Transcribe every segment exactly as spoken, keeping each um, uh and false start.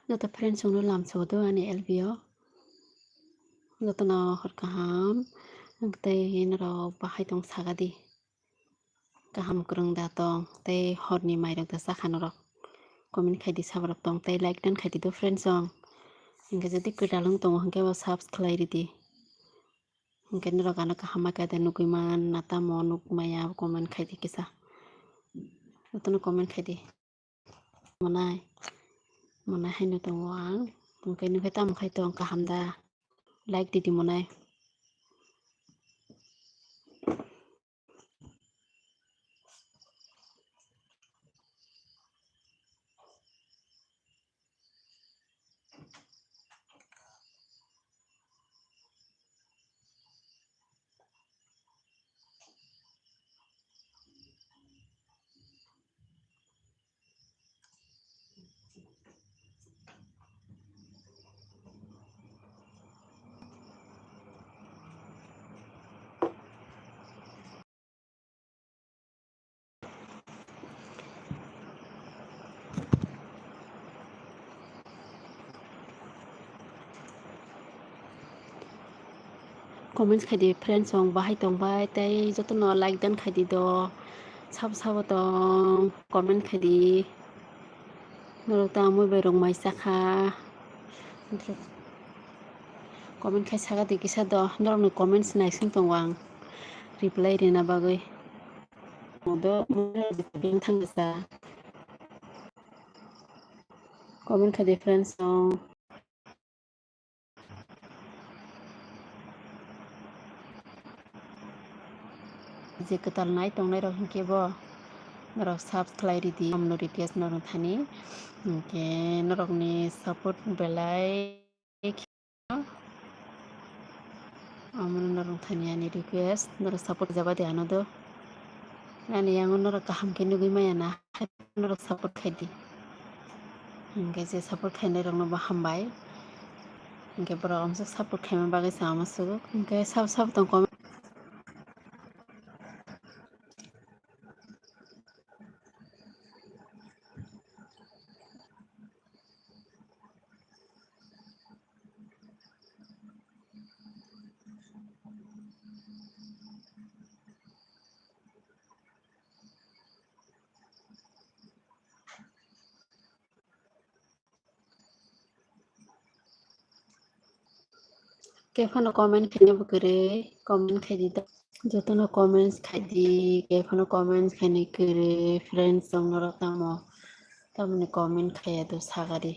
Joto friends rokno lamsao do ani L B o. Jotono hor kaham. Tei norok bahai tong sagadi. Kaham kwrwng da tong tei horni mairok da chakha norok. Comment khaidi saborok tong tei like dan khaidi do friends rok. Hinkhe jodi kwtal wng tongo hinkhe bo subs khlai ridi. Hinkhe norok ano kaham ma khe da nugwi man na tamo nuk maya comment khaidi kisa. Jotono comment khaidi. Monai. Monai haino tongo ang. Tongkhe nukhe tamo khai tong kaham da. Like didi monai. Comments khaidi friends rok bahai tongbai tei jotono like dan khaidi do sabo sabo tong comment khaidi norok ta amui bai rok mai chakha comment khai saka di kisa do norok ni comments naising tongo ang reply rina bagwi do thang kisa comment khaidi friends rok. Je kwtal nai tongnai rok hinkhe bo norok subscribe ridi, amno request norok thani hinkhe norok ni support belai khe amo norok thani ani request norok support jaba de ano do ani yango norok kaham khe nugwi maya na. Norok support khai di. Hinkhe je support khainai rokno bo hambai. Hinkhe borok amsuk support khaima bagwi sama sugo. Hinkhe sabo sabo tong comment. Khe phano comment khaina bo kwrwi, comment khaidi da. Jotono comments khaidi, khe phano comments khaina kwrwi, friends rok norok tamo, tamoni comment khaiya do sagadi.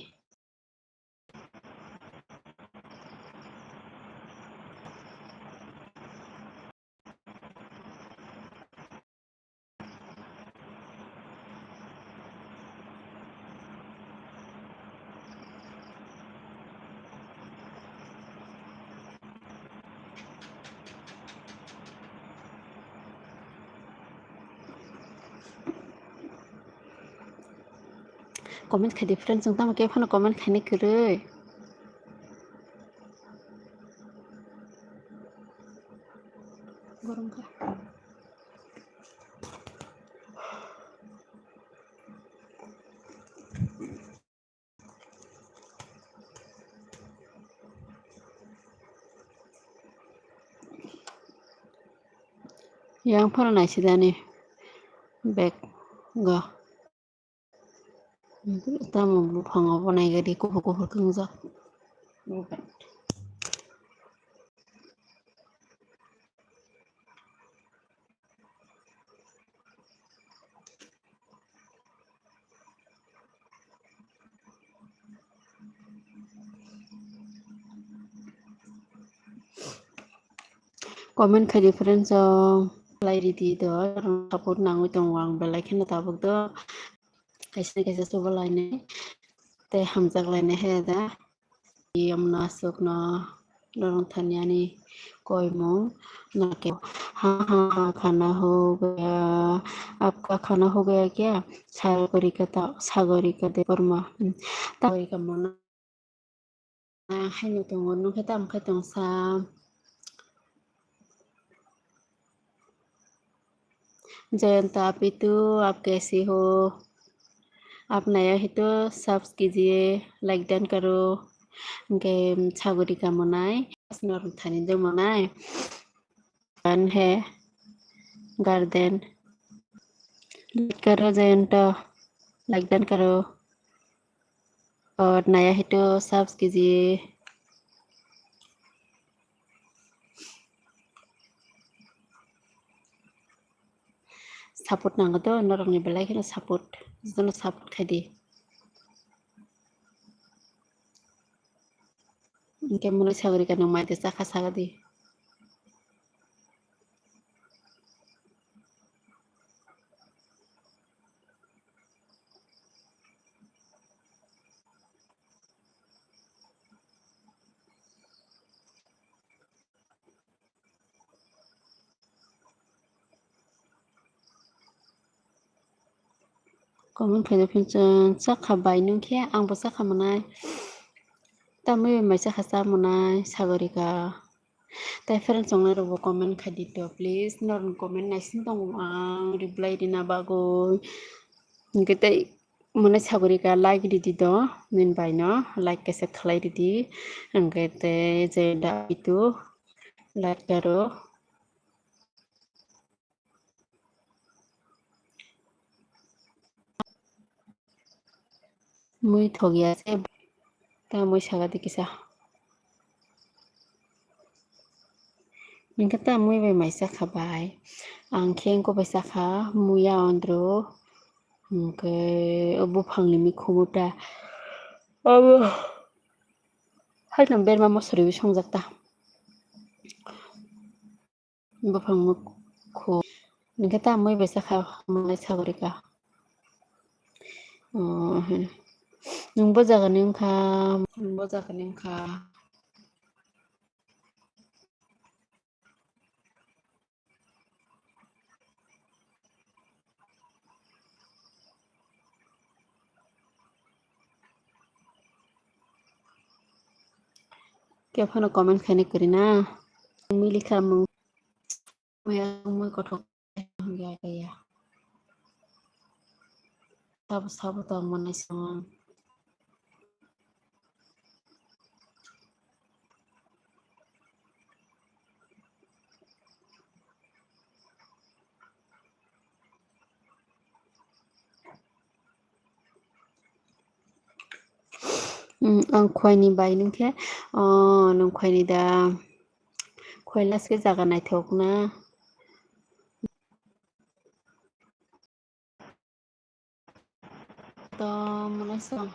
Comment khai di friends, chwng tamo khe phano comment khainai kwrwi. Gorom kha. Yang phano naisidani bag go. Tamo buphango bo naigadi kuphur kuphur khe wngjak. Comment khai di friends o, lai ridi do, support nangwi tongo ang belai kheno tabuk do. Kaisa na kaisa chuba lainai tei hamjak lainai he da. Yamno aswkno norok thani ani koimung na khe ha ha ha khana ho gaya, apka khana ho gaya kya? Sagori ka ta, sagori ka de korma. Tawai ka mona. Haino tongo, nokhe tamo khe tongsa. Jayanta api tu aap kaisi ho? Aap naya hai to subs kijiye, like dan karo. Hingke sagori ka monai, norok thani de monai. An hai garden. Like karo jayanto, like dan karo. Aur naya hai to subs kijiye. Support nango to, norokni belai kheno support, jotono support khai di. Hingke mwnwi sagori ka nwng mai de chakha saga di. Comment phaina phinchang chakha bai nung khe, ang bo chakha mwnai. Tamwi bai mai chakha cha mwnai, sagori ka. Tai friends tongnai rokbo comment khai di to, please. Norokni comment naising tongo ang reply rina bagwi. Hingke tai mwnai sagori ka like ridi do, nini bai no like kaisa khlai ridi. Hingke tai je da itu like karo. Mui thok ya se, ta mui saga di kisa. Hingke ta mui bai mai chakha bai. Ang khe wngkha bai chakha, mui ya ondro. Hingke o buphang ni mikhumu ta. Abo. Hai nang berma mosori bi songjak ta. Buphang mukhu. Hingke ta mui bai chakha, mui sagori ka. Oh, he. Nwng bo jaga ni wngkha, nwng bo jaga ni wngkha. Khe phano comment khaina kwrwi na. Mui likha mung. Mui kothok ya ya. Sabo sabo tong manai song. Hmm, ang khwai ni bai nung khe, oh, nung khwai ni da. Khwai last khe jaga naithok na. To mwnai song.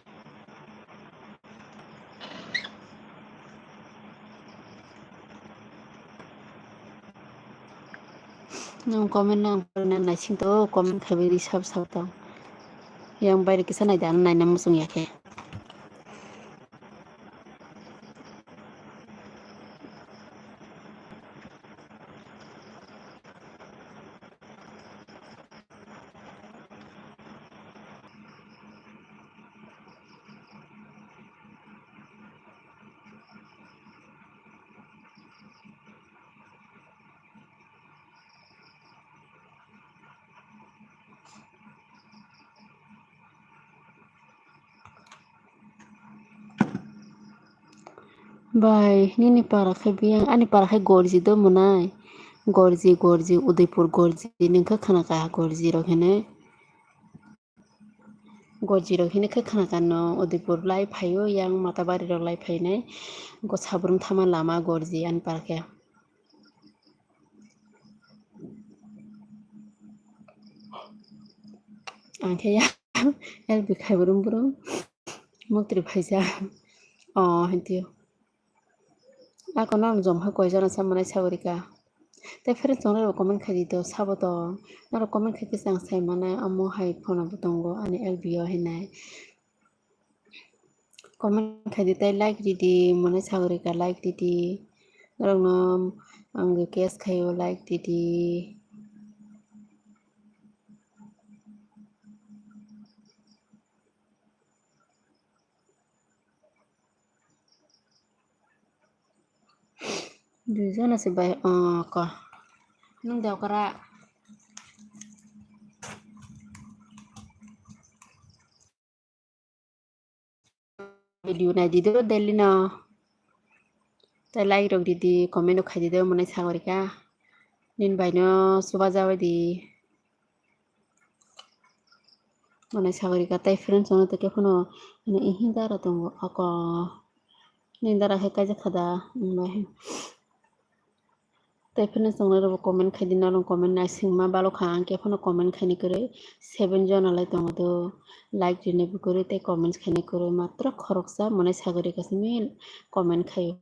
Nwng comment nang naising to comment khaibai ri sab sab tong. Yang baire kisa naida ang naina muchung ya khe. Bai, nini para khe biyang, ani para khe Gorji do mwnai. Gorji, Gorji, Udaipur Gorji, nung khe khna kha Gorji rok hinwi. Gorji rok hinwi khe khna kha no, Udaipur lai phaio, yang Matabari rok lai phainai. Go Sabrum thama lama Gorji ani para khe. Ang khe ya, L B khai brum brum. Muktrwi phaisa. Oh, hintio. Ako no ang jom hai koi jana sa manai sagori ka. Tei friends tongnai rok comment khai di to, sabo to. Norok comment khai khe chang sai manai, amo hai phone bo tongo ani L B o hinai. Comment khai di tei like ridi, mwnai sagori ka like ridi. Norok no ang request khaio like ridi. Dui jona se bai, oh, ko. Nung da okra. video nai di do daily no. Tai like rok di di, comment rok khai di do, mwnai sagori ka. Nin bai no suba jabai di. Mwnai sagori ka tai friends no to khe phano ani ihin dara tongo ako. Nin dara khe kaijak kha da, wng bai. Tai phano chwng nai rokbo comment khai di, norok comment naisingma balo kha, ang khe phano comment khaini kwrwi seven jona lai tongo do, like rini bo kwrwi tei comments khaini kwrwi, matro khoroksa mwnai sagori ka simi comment khaio.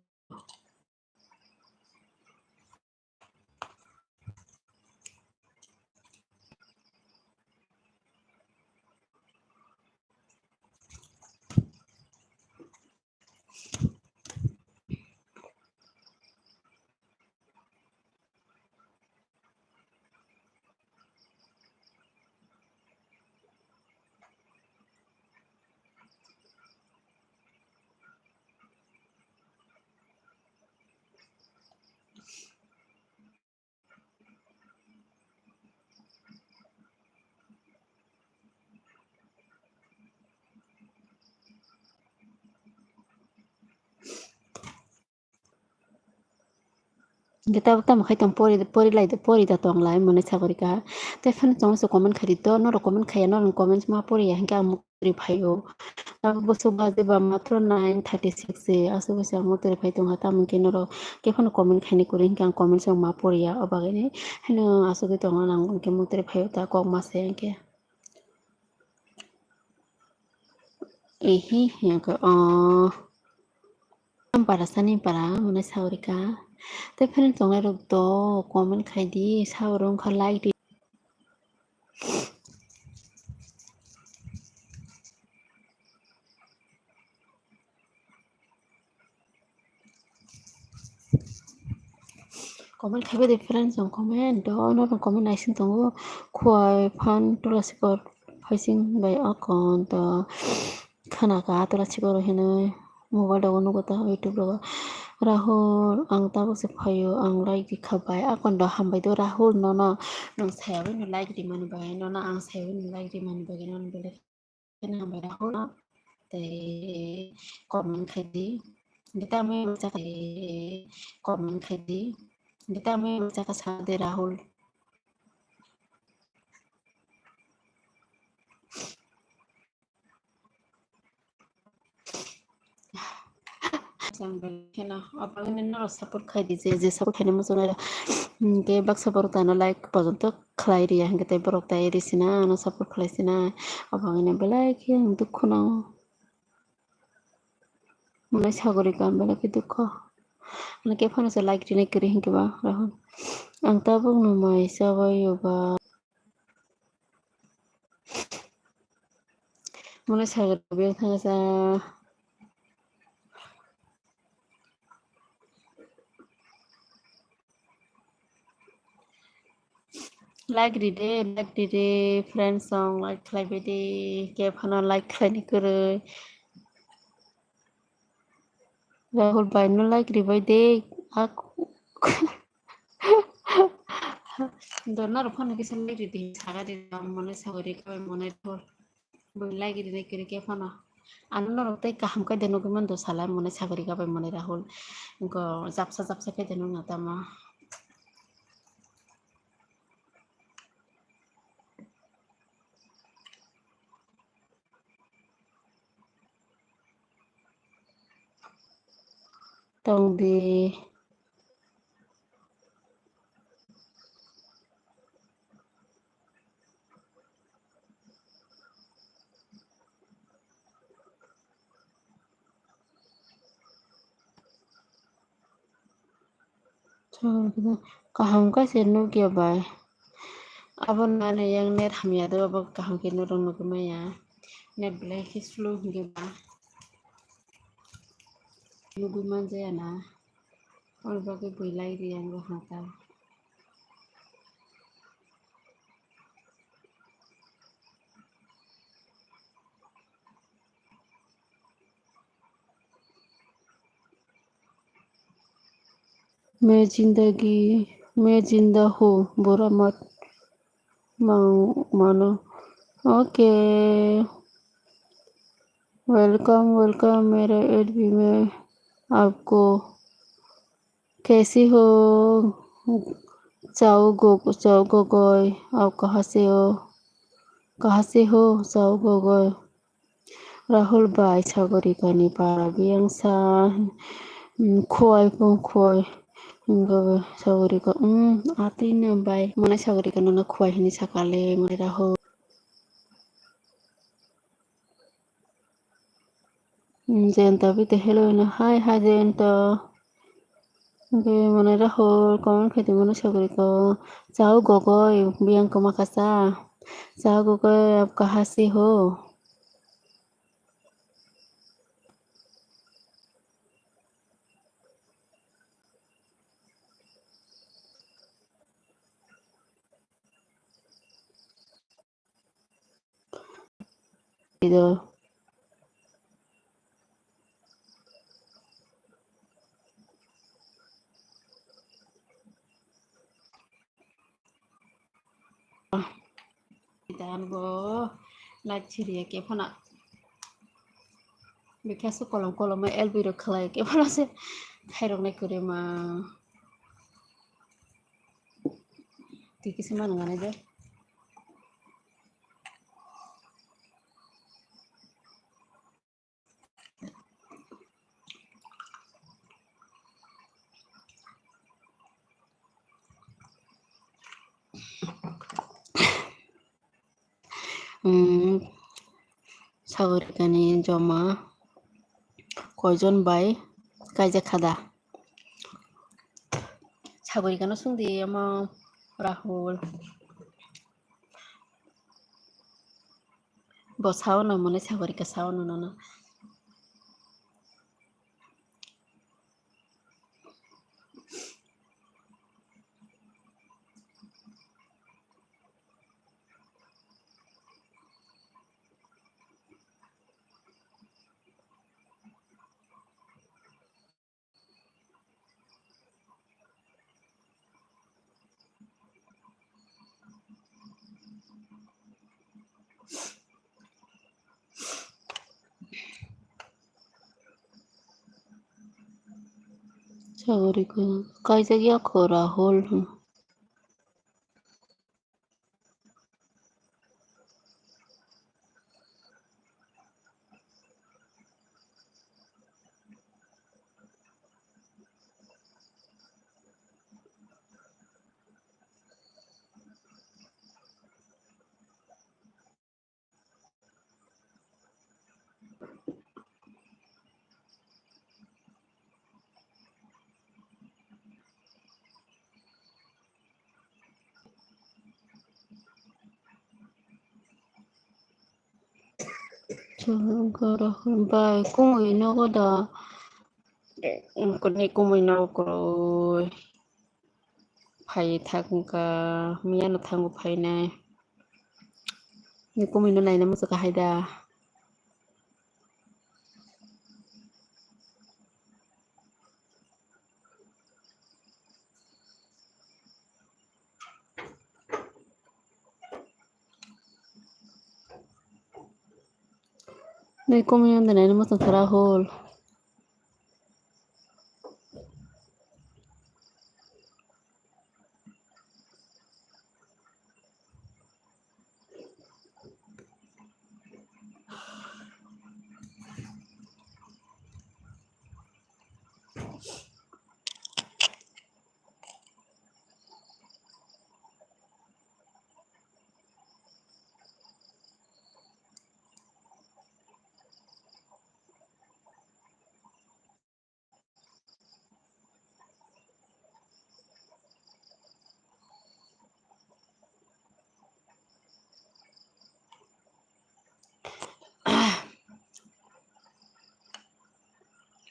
Hingke tabuk tamo khai tong pori, pori lai, pori da tong lai mwnai sagori kaha. Tei phano chwng se comment khai di to, norok comment khaiya, norok comments ma poriya, hingke ang mukri phaio. Tabuk bwswk baje ba matro nine thirty six se, aswk se ang mukri phai tongkha, tamo hingke norok khe phano comment khaini kwrwi, hingke ang comments rok ma poriya, o bagwi ni haino aswk tongo, nang hingke mukri phaio ta kok ma se hingke. Ehi, hingke, oh. Ampara sani para, mwnai sagori ka. Tei friend tongnai rok do comment khai di, sagori wngkha like di. Comment khaibai de friends, ang comment do, norok comment naising tongo. Khwai phan tula sikor phaising bai akon to khana ka tula sikor hinwi mobile rogo nugo ta YouTube rogo. Rahul, ang tabuk se phaio, ang like rikha bai. Akon do hambai do Rahul, nono nwng saya bai no like rimani bagwi, nono ang saya bai no like rimani bagwi, nono belai. Khe nang bai Rahul no tei comment khai di. Gita mui masa khai comment khai di. Gita mui masa ka sa de Rahul. Ang belai kheno, o bagwi no norok support khai di, je, je support khaina muchung nai rok. Hingke baksa borok tano like pojonto khlai riya, hingke tei borok tai ri sina, ano support khlai sina, o bagwi no belai khe ang dukhu nango. Mwnai sagori ka ang belai khe dukhu. Ano khe phano se like rinai kwrwi hingke ba, Rahul. Ang tabuk no mai chabai o ba. Mwnai sagori biyang thangsa. Like ride, like ride, friends song like khlai bai de, khe phano like khlaini kwrwi. Rahul bai no like ribai de, ak. Dona rok phano kisa like ridi, saga di, mone sagori kabai mone thor. Bo like ridi nai kiri khe phano. Ano norok tei kaham khe de nugui mando salai mone sagori kabai mone Rahul. Inko japsa japsa khe de nung na tamo. Tong di. Kaham khe se nukya bai. Abo nani yang net hamya do, abo kaham khe norok nugui maya. Net belai khe slow hwnkhe ba. Nugui manjaya na. Abo bagwi bui lai ri ang bo hata. मैं जिंदगी, मैं जिंदा हूँ, बुरा मत मा-, मानो। Okay. Welcome, welcome मेरे एलबी में आपको। कैसी हो? चाऊ गो-, चाऊ गोगोई, आप कहाँ से हो? कहाँ से हो, चाऊ Gogoi? Rahul bai Sagorikani para biyangsa, mm, khwai pung khwai. Hingke Sagorika, mm, atwino bai, mane Sagorika nono khwai hinwi sakale, mane Rahul. Mm, Jayanta bite hello no, hi, hi, Jayanta. Hingke mane Rahul, comment khaidi mane Sagorika, chao gogoi, biyang koma kasa. Chao gogoi, aap kahan se ho? Ido. Dan bo light siriya khe phano. Bikhe aswk kolom kolom ma L B rok khlai khe phano se khairoknai kwrwi ma. Twi kisa ma nang nai de. Hmm, Sagorikani joma koijon bai kaijak kha da? Sagorikano sungdi omo Rahul. Bo sao no mone Sagorika sao no nono. Sagorika kaijak ya kho Rahul. Bai kumui nogo da. Kuni kumui nogo kwrwi. Phai thangkha, miyano thango phainai. Ni kumui no naina muchukha hai da. Nui kumui no naina muchukha Rahul.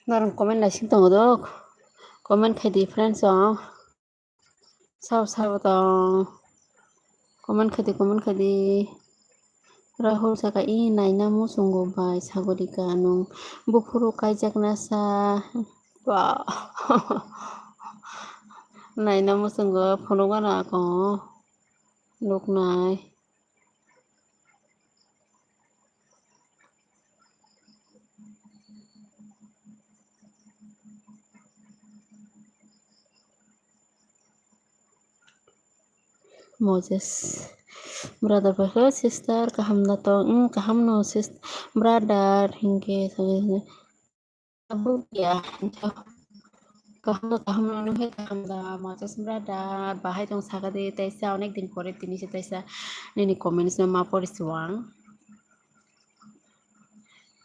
Norok comment naising tongo dok. Comment khai di friends o. Sao sao tong. Comment khai di, comment khai di. Rahul saka i naina muchungo bai Sagorika nung buphuru kaijakna sa. Ba. Naina muchungo phunukgana ako nuknai. Moses. Brother bai khe sister kaham no tong, hmm, kaham no sis-, brother hinkhe, abo ya, kaham no, kaham no, nung khe kaham da, Moses brother, bahai tong sakadi, taisa onek din pore tini se taisa nini comments no ma pori suang.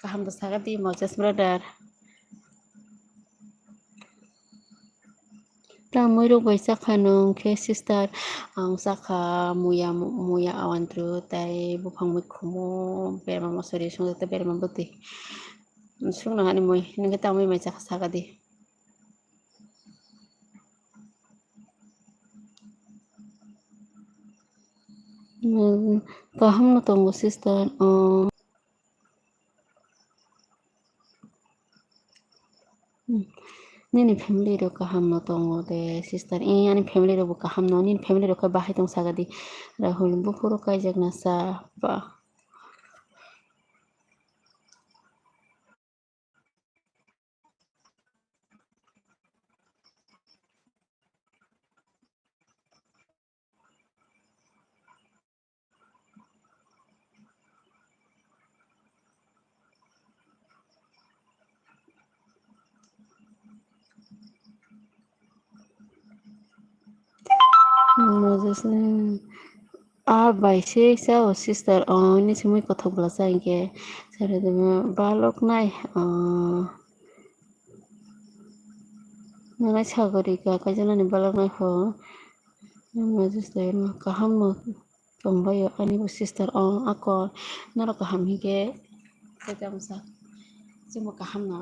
Kaham da sakadi, Moses brother. Tamwi rok bai chakha nung khe sister, ang chakha muya, muya awantru tai buphang mui khumu berma mosori sungjakta berma bwtwi. Sungno hani mui, nung khe tamwi mai chakha sakadi. Hmm, kaham no tongo sister, oh. Hmm. Nini family rok kaham no tongo de sister? Eh, ani family rok bo kaham no. Nini family rok khe bahai tong sakadi. Rahul buphuru kaijak na sa ba. Moses, eh, a bai se sa o sister, oh, ni simi kothok bwla sa hinkhe, sare de balok nai, oh, nang nai sagori ka, kaisa nani balok nai ho, Moses de kaham no. Tongbaio ani bo sister, o ako norok kaham hinkhe kaitamsa chwngbo kaham no.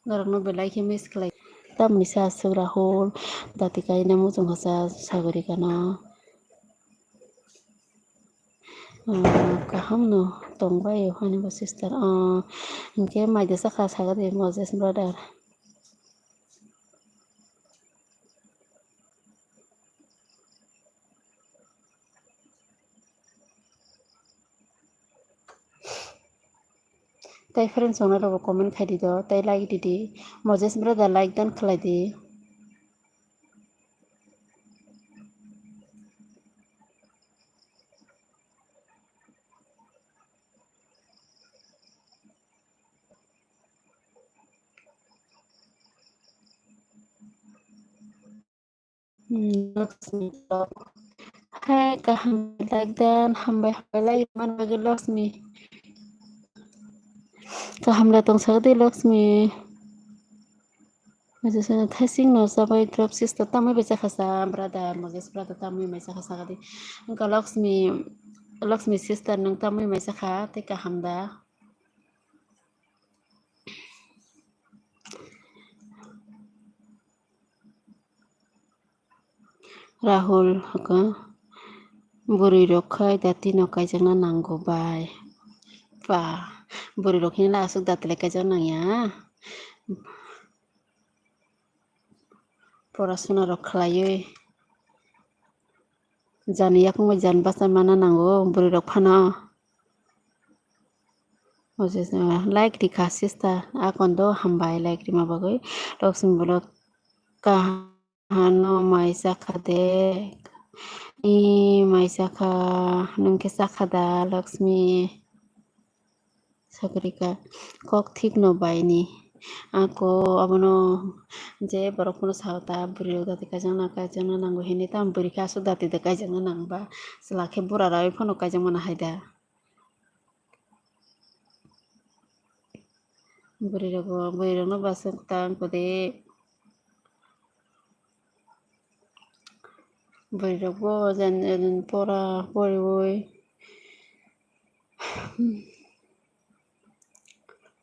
Norokno belai khe miss khlai. Tamni sa aswk Rahul dati kaina muchung hasa sagori kano. Ah, kaham no tongbai o hani bo sister. Ah, hinkhe mai de sakha sagadi Moses brother. Tai friends rok no comment khai di do, tai like di di. Moses brother like dan khlai di. Hmm, Laxmi. Hai, kaham like dan, hambai, hambai like man bagwi Laxmi. Kaham da tong sakdi Laxmi. Moses no thasing no chabai drop sister tamwi bai chakha sa brother, Moses brother tamwi mai chakha sakadi. Wngkha Laxmi, Laxmi sister nwng tamwi mai chakha tei kaham da. Rahul hwnkha bwrwi rok khai dati no kaijakna nango bai. Ba, bwrwi rok hinla aswk dati le kaijak nangya. Pora suna rok khlaiwi jani yakung bai jan bachai mana nango bwrwi rok phano. Like rikha sister, akondo hambai like rima bagwi. Laxmi bolok kahano mai chakha de. I mai chakha, nwng khe chakha da Laxmi? Sagrika kok thik no bai ni. Ako abono je borok phano sao ta bwrwi rok dati kaijakna kaijakna nango hinwi tamo bwrwi khe aswk dati de kaijakna nang ba chwla khe bura rawi phano kaijakmano hai da. Bwrwi rok bo bwrwi rok no bwswk tang kwrwi. Bwrwi rok bo jan jan pora poriwi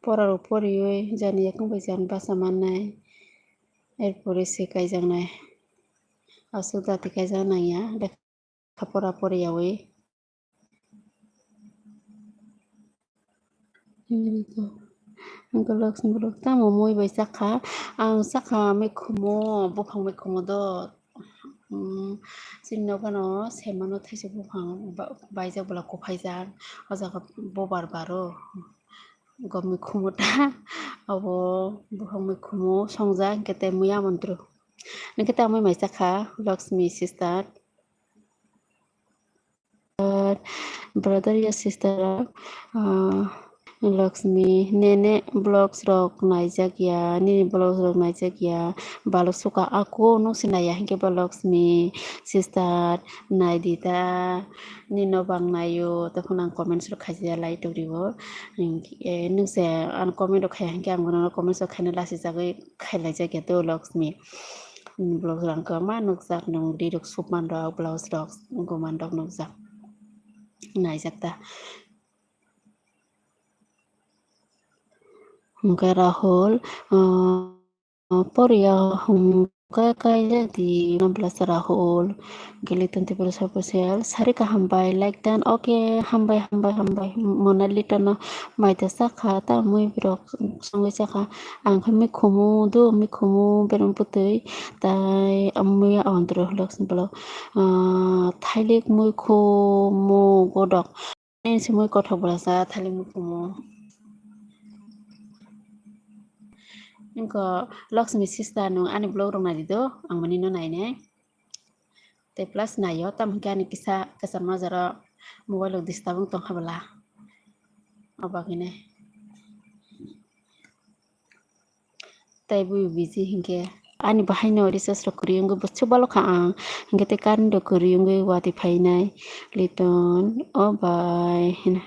pora rok poriwi jani yakung bai jan basa mannai. Erpore se kaijaknai aswk dati kaijak nangya lekha pora poriyawi. Ang Laxmi bolok tamo mui bai chakha, ang chakha mikhumo buphang mikhumo do. Chini nokano semano thaisa buphang baijak bwla kuphaijak o jaga bobar baro. Gomni khumu ta, abo buphangni khumu songjak, hwnkhe tei muya montru. Hwnkhe tei amui mai chakha, Lakshmi sister. Brother ya sister, ah, Lakshmi, nene vlogs rok naijak ya, nini vlogs rok naijak ya, balok suka ako nung se naiya, hwnkhe ba Lakshmi sister, naidi ta, nini no bang naio, tei phano ang comments rok khaijak ya, like rok rio, hwnkhe nung se ang comment rok khaiya, hwnkhe ang bono comments rok khaina lasi jagwi khailaijak ya to Lakshmi. Vlogs rok ang kwbangma nukjak, nung rirok supman rok, blouse rok, guman rok nukjak, naijak ta. Hwnkhe Rahul, ah, poriya hwnkhe kaijak di, no blasa Rahul. Gili twenty four official, sari kaham bai, like dan, okay, hambai, hambai, hambai. Monali tono maita sakha, ta mui birok songwi sakha. Ang khe mikhumu, do mikhumu, bereng bwtwi, tai muya ontro Lakshmi bwlok, ah, thailik mui khumu godok. Ani se mui kothok bwlasa thailik mui khumu. Nokho Lakshmi sister nung ani vlog rok nai di do, ang mani no nainai. Tei plus naio, tamo hwnkhe ani kisa kwcham majaro mobile rok disturb wng tongkha bwla. O bagwino. Tei bui busy hinkhe ani bahaino recharge rok kwrwi wngwi bwswk balo kha ang, hinkhe tei current rok kwrwi wngwi watwi phainai. Liton, o bai, hino.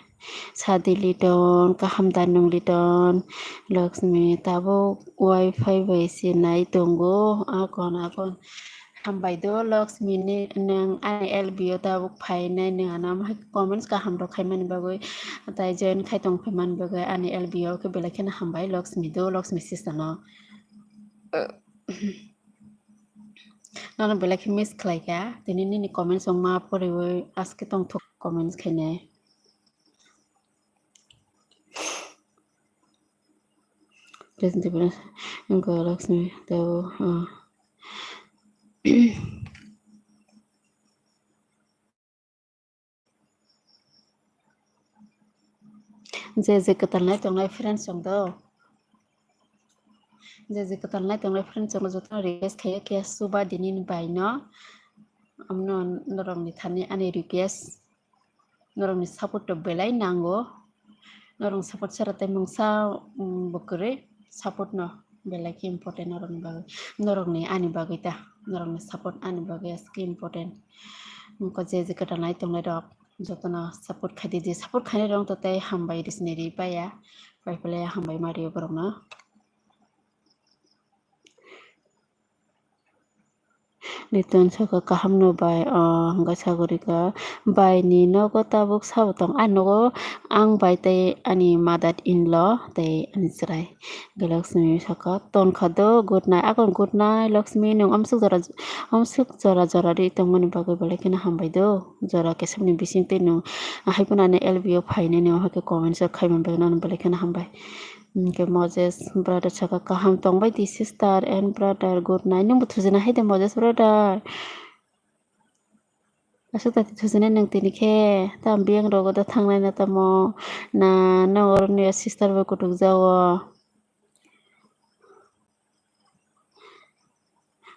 Sadi Liton, kaham da nung Liton? Lakshmi, tabuk wifi bai se nai tongo, akon akon. Hambai do Lakshmi, ni nwng ani L B o tabuk phainai, nwng ano hai comments kaham rok khaimani bagwi, tai join khai tong phaimani bagwi ani L B o khe belai kheno hambai Lakshmi do, Lakshmi sister no. Nono belai khe miss khlai kha, tini nini comments rok ma poriwi aske tongthok comments khainai. Present Development, Uncle Lakshmi, tabo, ah. Je je kwtal nai tongnai friends rok do. Je je kwtal nai tongnai friends rok jotono request khaio khe suba dinini bai no. Amno norokni thani ani request. Norokni support to belai nango. Norokni support sara tei mungsa, mm, bo kwrwi. Support no belai khe important norokni bagwi. Norokni ani bagwi ta. Norokni support ani bagwi aske important. Nokho je je kwtal nai tongnai rok jotono support khai di, je support khainai rok to tei hambai risini ri paya. Pai pale hambai ma rio borokno. Liton saka kaham no bai, o, hwnkhe sagorika bai ni nogo tabuk sabo tong, ani nogo ang bai tei ani mother in law tei ani chwrai. Hwnkhe Lakshmi saka, "Ton kha do, good night." Akon, "Good night Lakshmi, nwng amswk jora, amswk jora jora ri tongmani bagwi belai kheno hambai do. Jora kesakni bising tei nwng haiphano ani L B o phainani, o hai khe comments rok khaimani bagwi nang belai kheno hambai." Hwnkhe Moses brother saka, "Kaham tongbai di sister and brother, good night." Nwngbo thujina hai de Moses brother. Aswk tati thujinai nwng tini khe, tamo biyang rogo da thangnai na tamo, na nang oroni sister bai kutuk jago.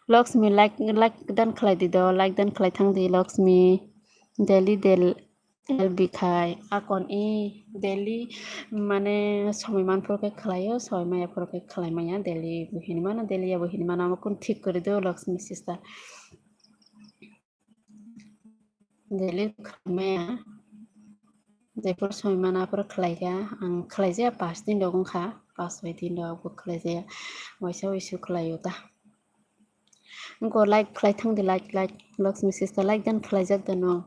Lakshmi, like, like dan khlai di do, like dan khlai thang di Lakshmi. Daily del L B khai akon i daily mane somoi man phuru khe khlaio, somoi maya phuru khe khlai maya, daily bo hini mano, daily ya bo hini mano, amo kun thik kwrwi do Lakshmi sister. Daily khlaimaya. Jephuru soi mana aphuru khlaikha. Ang khlaijaya pas din rok wngkha. Pas soi din rok bo khlaijaya. Waisa waisu khlaio ta. Wngkha like khlai thang di, like, like. Lakshmi sister like dan khlaijak da no.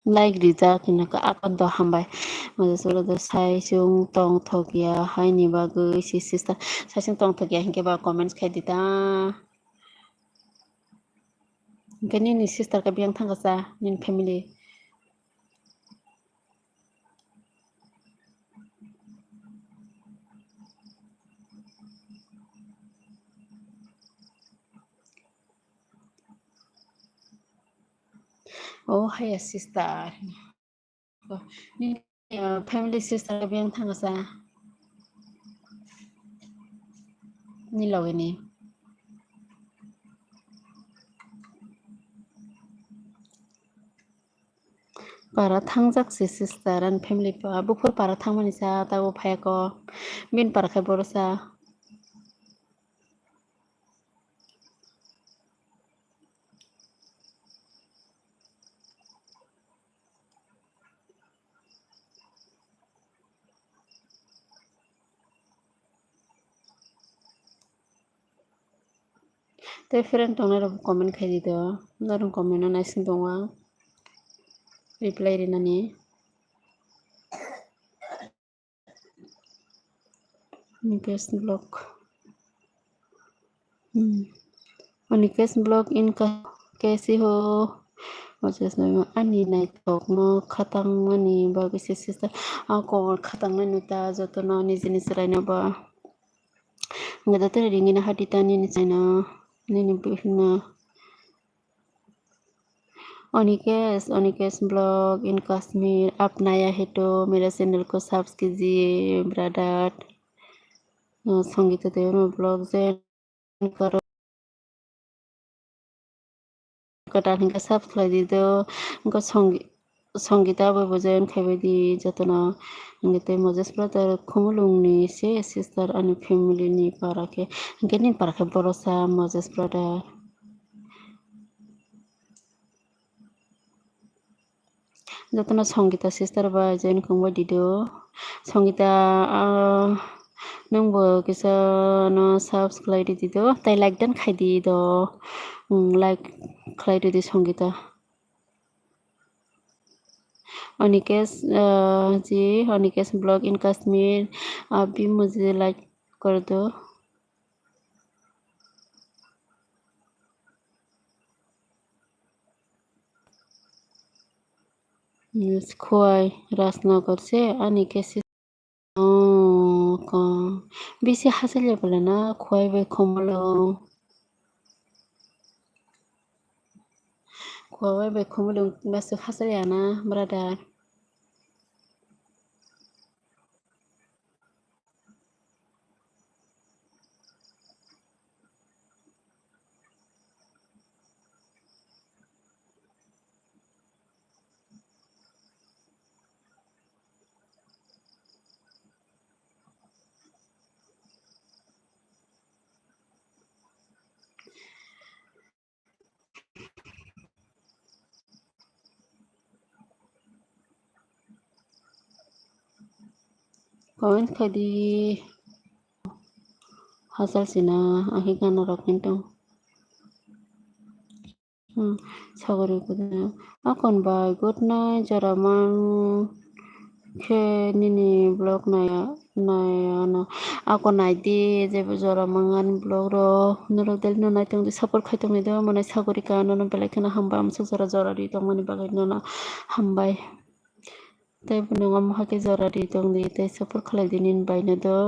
Like rijak hinwi khe akon do hambai. Mujasuro do sai chwng tong thok ya haini bagwi si sister. Sai chwng tong thok ya hinkhe ba comments khai di ta. Hinkhe nini sister khe biyang thangkha cha nini family. Oh, haya sister. Nini, uh, family sister biyang thangsa. Ni loge ni. Para thangjak se sister ani family pa, buphur para thangmani sa, tabo phayako. Bin para khai boro sa. Tei friend tongnai rok comment khai di do, norok comment no naising tongo ang reply rinani. Nikes vlog. Hmm. Nikes vlog in ka-, kaise ho? Ani naithokno khatang mani bagwi se sister. Ako khatang nai nuta jotono nijini chwraino ba. Gada tere ringina hadi ta nini chwraino, nini bihikno. Anikesh, Anikesh vlog in Kashmir, aap naya hai to mera channel ko subscribe kijiye brother. Uh, Sangita Debbarma vlog join karo. Kwtal hingke subscribe di do. Hingke Sangi-, Sangita bai bo join khai bai di jotono. Hingke tei Moses brother Khumulwng ni se sister ani family ni para khe. Hingke nini para khe borosa Moses brother. Jotono Sangita sister bai join khwngbai di do. Sangita, ah, nwng bo kisa no subscribe khlai di do. Tai like dan khai di do. Hmm, like khlai di do Sangita. Anikesh, ah, ji, Anikesh vlog in Kashmir. Abhi mujhe like kar do. Yes, Khowai Rajnagar se ani cases. Oh, ko. Bisi hasalya pala na Khowai bai Khumulwng. Khowai bai Khumulwng basi hasalya na, brother. Comment khai di. Hachal sina, akhe gana rok hintung. Hmm, sagori kuda. Akon bai good night, jora mang khe nini vlog naya, naya no. Ako nai di, jebo jora mang ani vlog rok. Norok daily no nai tong di, support khai tong di do, mane sagori ka, nono belai kheno hambai, amsuk jora jora ri tong mani bagwi nono hambai. Tei bo nung omo hai khe jora ri tong di, tei support khlai di nini bai no do.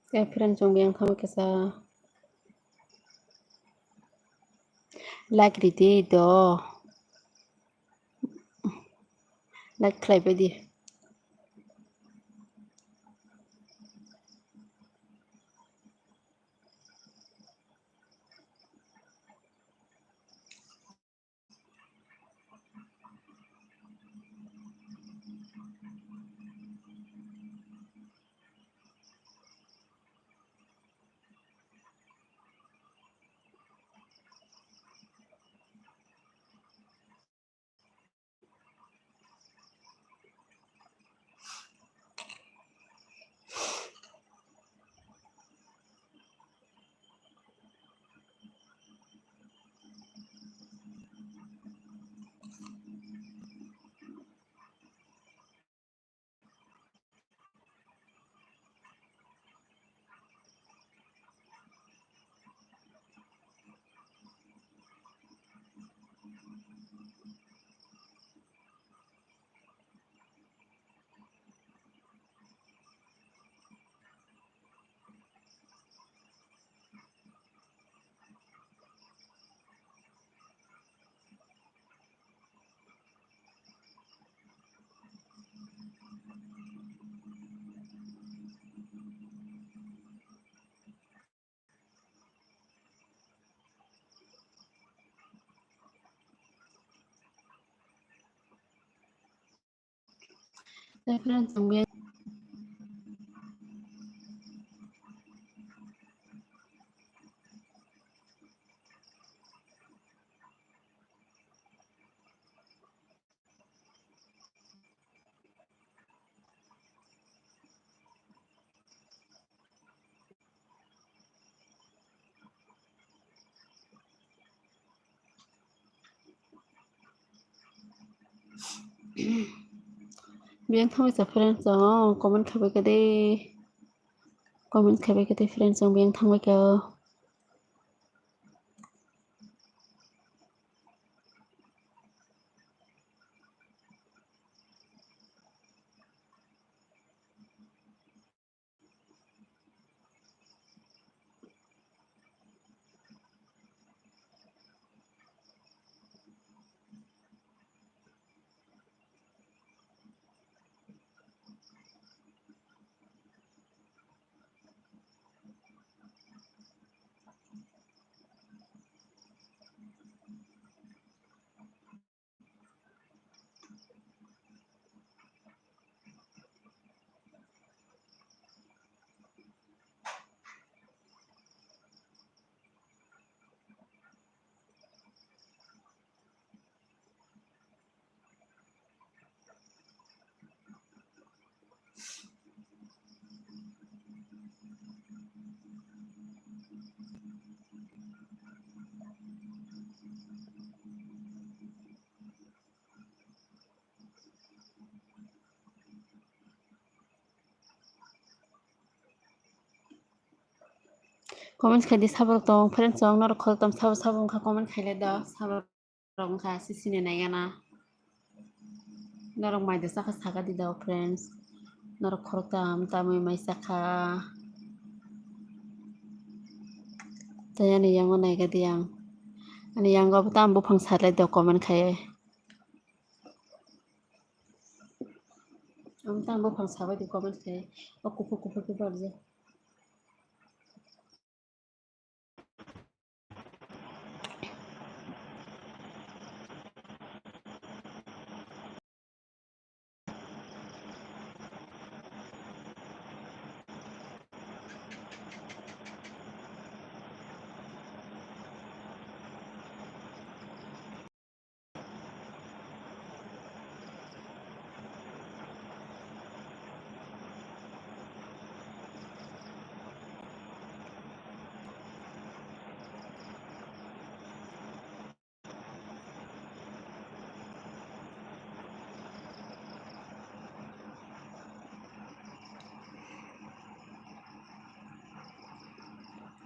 Tei friend chwng biyang thangwi kisa like ridi do. Like khlai bai di. Tei friends, ang biyang Biyang thangwi sa friends, oh, comment khabai kade. Comment khabai kade friends, oh, biyang thangwi ka. Comment khai di, saborok tong friends, tong norok khoroktham sabo sabo wngkha, comment khai le do, saborok wngkha sisini naigana. Norok mai da chakha saka di do friends, norok khoroktham tamwi mai chakha. Tei ani yango naiga di ang, ani yango bo tam buphang sar le do comment khai. Ang tang buphang sabai di comment khai, o kuphur kuphur khe barjak.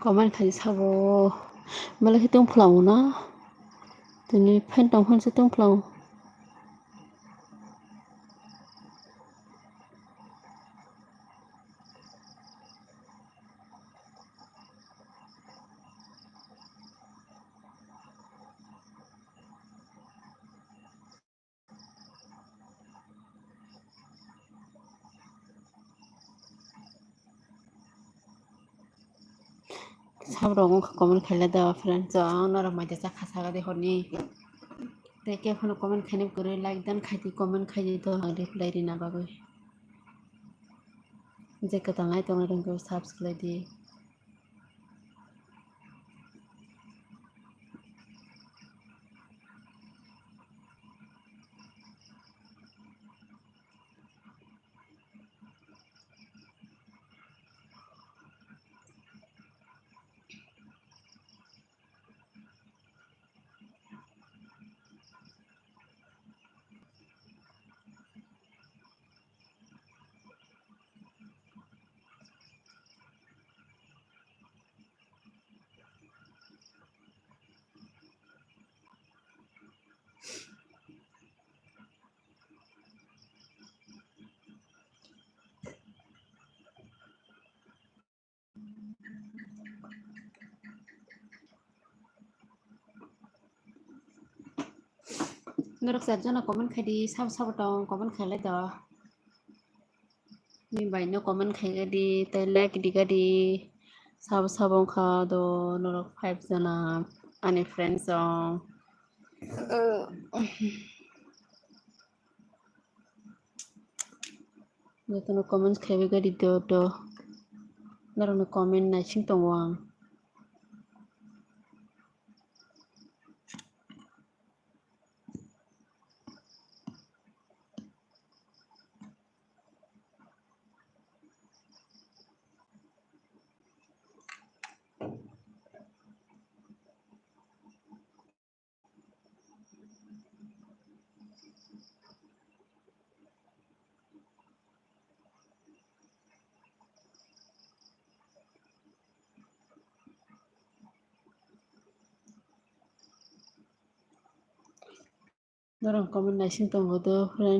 Comment khai sabo, belai khe tong phulango na, tini fan tong phan se tong phulango. Sabrok wngkha comment khailai da friends, ang norok mai da chakha saga de horni. Tei khe phano comment khaina kwrwi, like dan khai di, comment khai di to ang reply rina bagwi. Je kwtal nai tongna rwngkhe subscribe di. Norok char jona comment khai di, sabo sabo tong comment khailai do. Ni bai no comment khai di, tei like di gadi. Sabo sabo wngkha do norok five jona ani friends song. Jotono comments khaiwi gari do do. Norokni comment naising tongo ang. Norok comment naising tongo do, friend.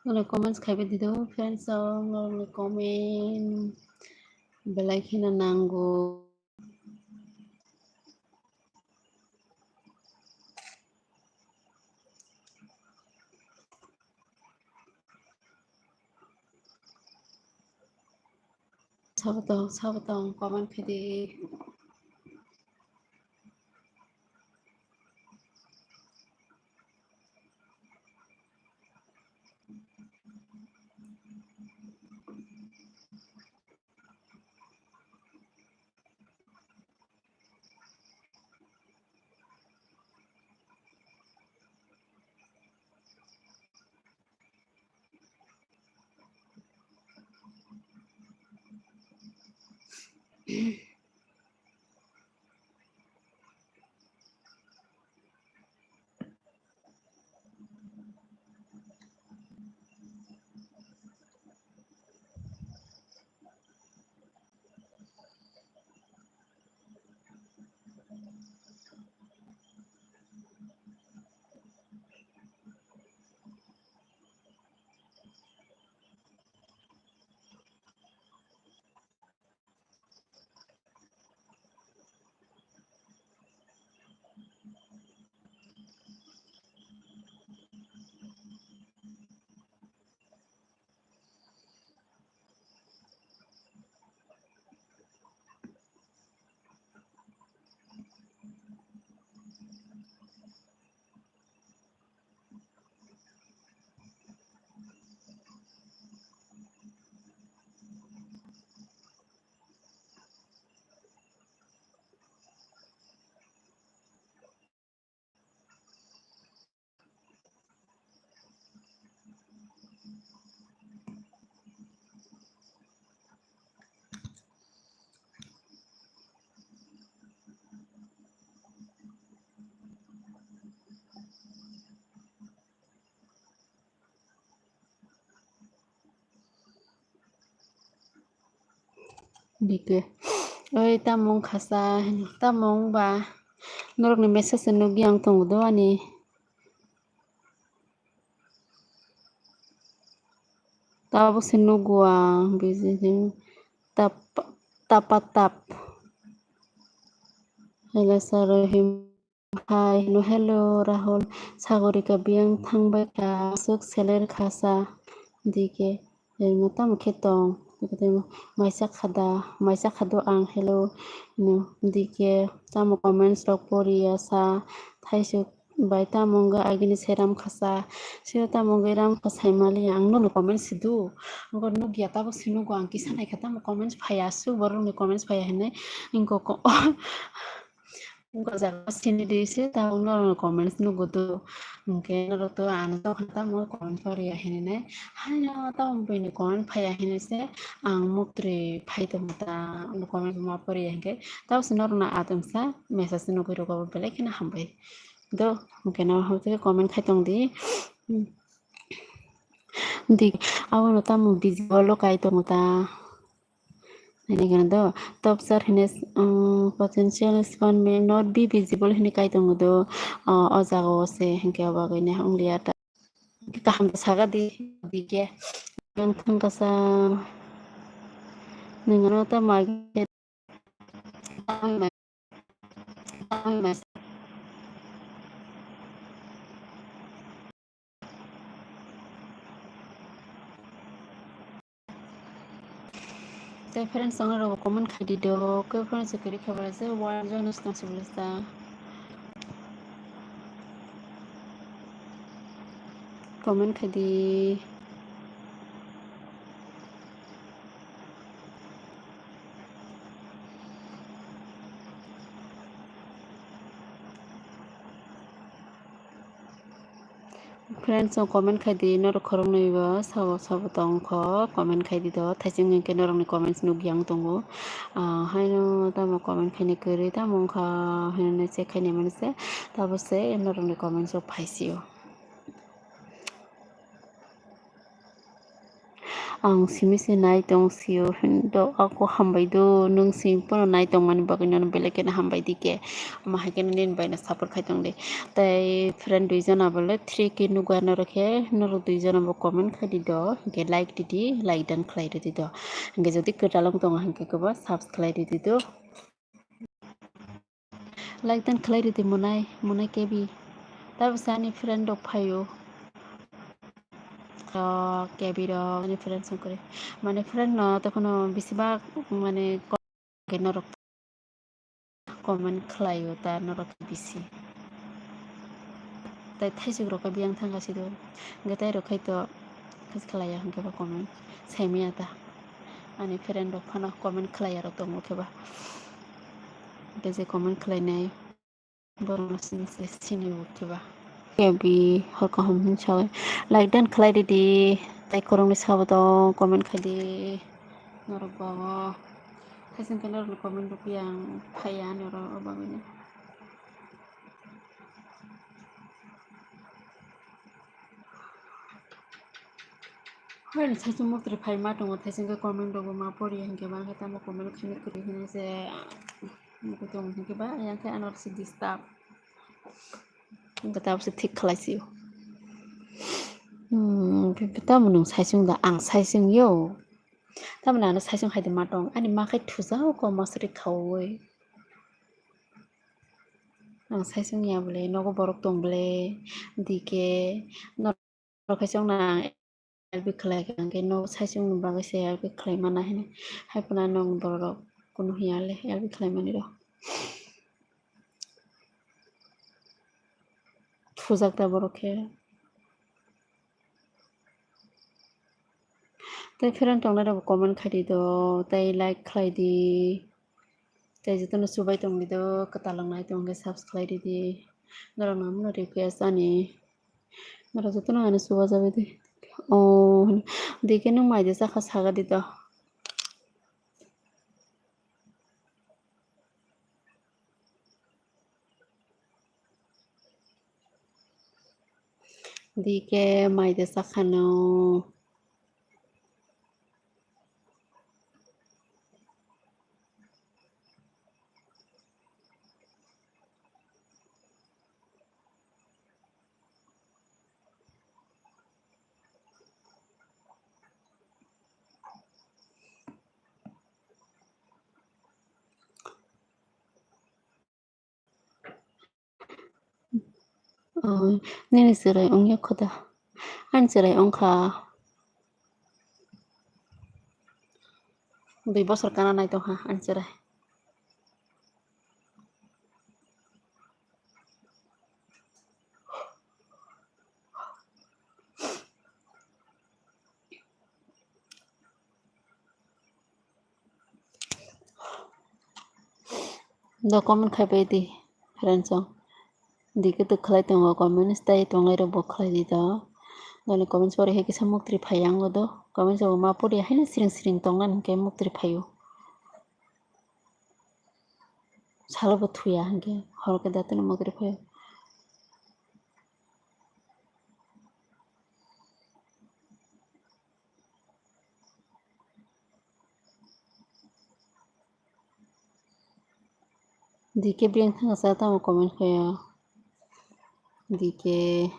Norok comments khaiwi dido, friends, norokni comment belai kheno nango. Sabo tong, sabo tong, comment khe di. Dike. Oi, tamo wngkha sa, tamo wngba? Norokni message se nukya wng tongo do ani. Tabuk se nugo ang, busy se tap, tapa tap. Hello, sir Rahim. Hi, no, hello, Rahul. Sagorika biyang thangbai kha, aswk seler kha sa, dike, rengma tamo khe tong, maisa khada, maisa khado ang, hello, no, dike, tamo comments rok poriya sa, thaisuk bai tamo wngkha agini seram khasa, siro tamo wngwi ram kha saimaliya, ang nono comments sidu, wngkha nukya tabuk sinugo ang kisa naikha tamo comments phaiya aswk borokni comments phaiya hinwi, wngkha ko-, Wngkha jaga sini di se tabuk norokno comments nugo do. Hwnkhe norok to ano tongkha tamo comment poriya hinwi nai. Haino tamo buini comment phaiya hinwi se ang muktwi phai tongkha ta, comment ma poriya hinkhe. Tabuk se norokno atwmsa message nugwi rwgo belai kheno hambai. Do, hwnkhe no hwnkhe comment khai tong di. Di, abono tamo busy o lokai tongo ta. Hini gana do, top sir hini, um, potential respond may not be visible hini kai tongo do, uh, o jaga o se hinkhe o bagwi ne wngya ta. kaham saka di, di ke. Ang thang kasa. Nang ano ta ma. Tei friends, ang rok comment khai di do, khe friends kwrwi khe bo je one jon swkang se bo ta. Comment khai di. Friends, o comment khai di, norok khoroknwi bo sabo sabo tong kho, comment khai di do, thaising hwnkhe norokni comments nukya wng tongo. Ah, haino tamo comment khainai kwrwi tamo wngkha, haino check khainai mani se, tabo se norokni comments o phaisio. Ang simi se nai tong sio hindo ako hambai do, nwng simi pono nai tong mani bagwi nono belai kheno hambai di khe. Ama hai kheno nini bai no support khai tong di. Tei friend dui jona bo le three K nukha norok khe, norok dui jona bo comment khai di do, hinkhe like di di, like dan khlai rw di do. Hinkhe jodi kwtal wng tongo hinkhe khe bo subscribe di di do. Like dan khlai rw di monai, monai K B. Tabisa ani friend rok phaio. Ah, K B rok ani friend song kore. Mane friend no tokhono bisi bak mane ko-, ke norok comment khlaio ta norok bisi. Tai thaisuk rok biyang thangkha sido. Hwnkhe tai rok khai to khlaiya hwnkhe ba comment saimaya ta. Ani friend rok phano comment khlaiya rok tongo khe ba. Hwnkhe je comment khlainai. Borokno sini se sini bo khe ba. Kebi hor kaham hin sawi. Like dan khlai ridi. Tai kwrwngni sabo tong comment khai di. Norok bo. Thaising khe norokni comment rok yang phaiya ani oro o bagwino. Hoi ni thaising muktrwi phai ma tongo, thaising khe comment rok bo ma poriya hinkhe ba, hinkhe tamo comment khaina kwrwi hino se. Nugwi tongo hinkhe ba, yang khe ano se disturb. Hinkhe tabuk se thik khlai sio. Hmm, tamo nwng saisung da, ang saisung yo. Tamoni ano saisung hai de ma tong, ani ma khai thujao ko masri khaui. Ang saisung ya bole, nogo borok tong bole, dike, Rok hai chwng na help khlai kha, hwnkhe no sai chwng ni bagwi se help khlai mana hini. Hai phano nwng borok rok kunu hiya le help khlai mani rw. Thujak da borok khe. Tei friend tongnai rok comment khai di do, tei like khlai di. Tei jotono chubai tong di do, kwtal wng nai tong khe subscribe di di. Norok no mano request ani. Norok jotono ano chuba jabai di. Oh, dike nwng mai de chakha saga di do. Dike mai de chakha no. Oh, nini chwrai wngya kho da? Ani chwrai wngkha. Dui bosor kana nai tongkha ani chwrai. Do comment khai pai di, friends o. Dike to khlai tongo, comment stay tongnai rok bo khlai di do. Noni comments pore hai kisa muktri phai yang do. Comments bo ma pori haino siring siring tongna hinkhe muktri phaio. Salo bo thuya hinkhe hor khe datino muktri phaio. Dike biyang thangsa tamo comment khaio. Dike.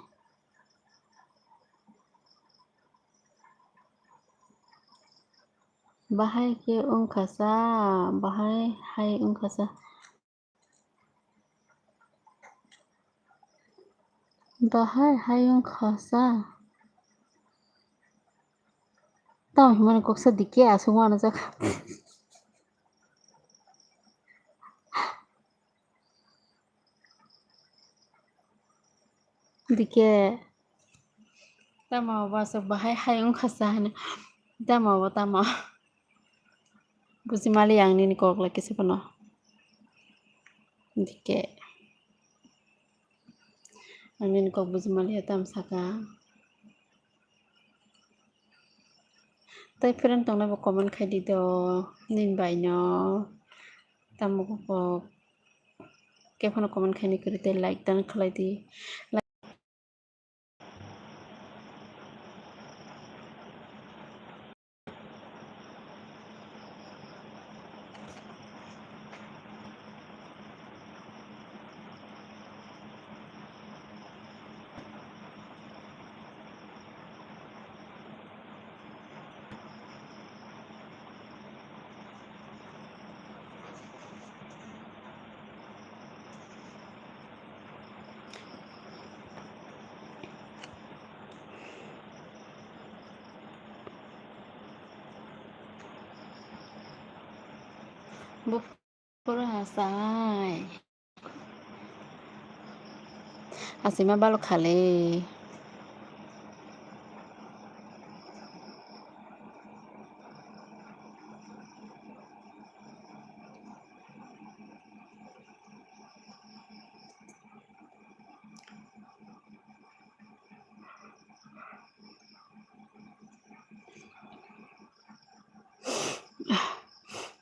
Bahai khe wngkha sa, bahai hai wngkha sa. Bahai hai wngkha sa. Tamo hwnmani kok sa dike aswk uanajak. Dike tamo bo aswk bahai hai wngkha sa hwnwi. Tamo bo tamo. Buji mali ang nini kok lai kisa phano. Dike. Ang nini kok buji mali tam saka. Tai friend tongna bo comment khai di do nini bai no. Tamo kok khe phano comment khai ni kwrwi tei like dan khlai di. Buphuru hasai. Asima balok khale.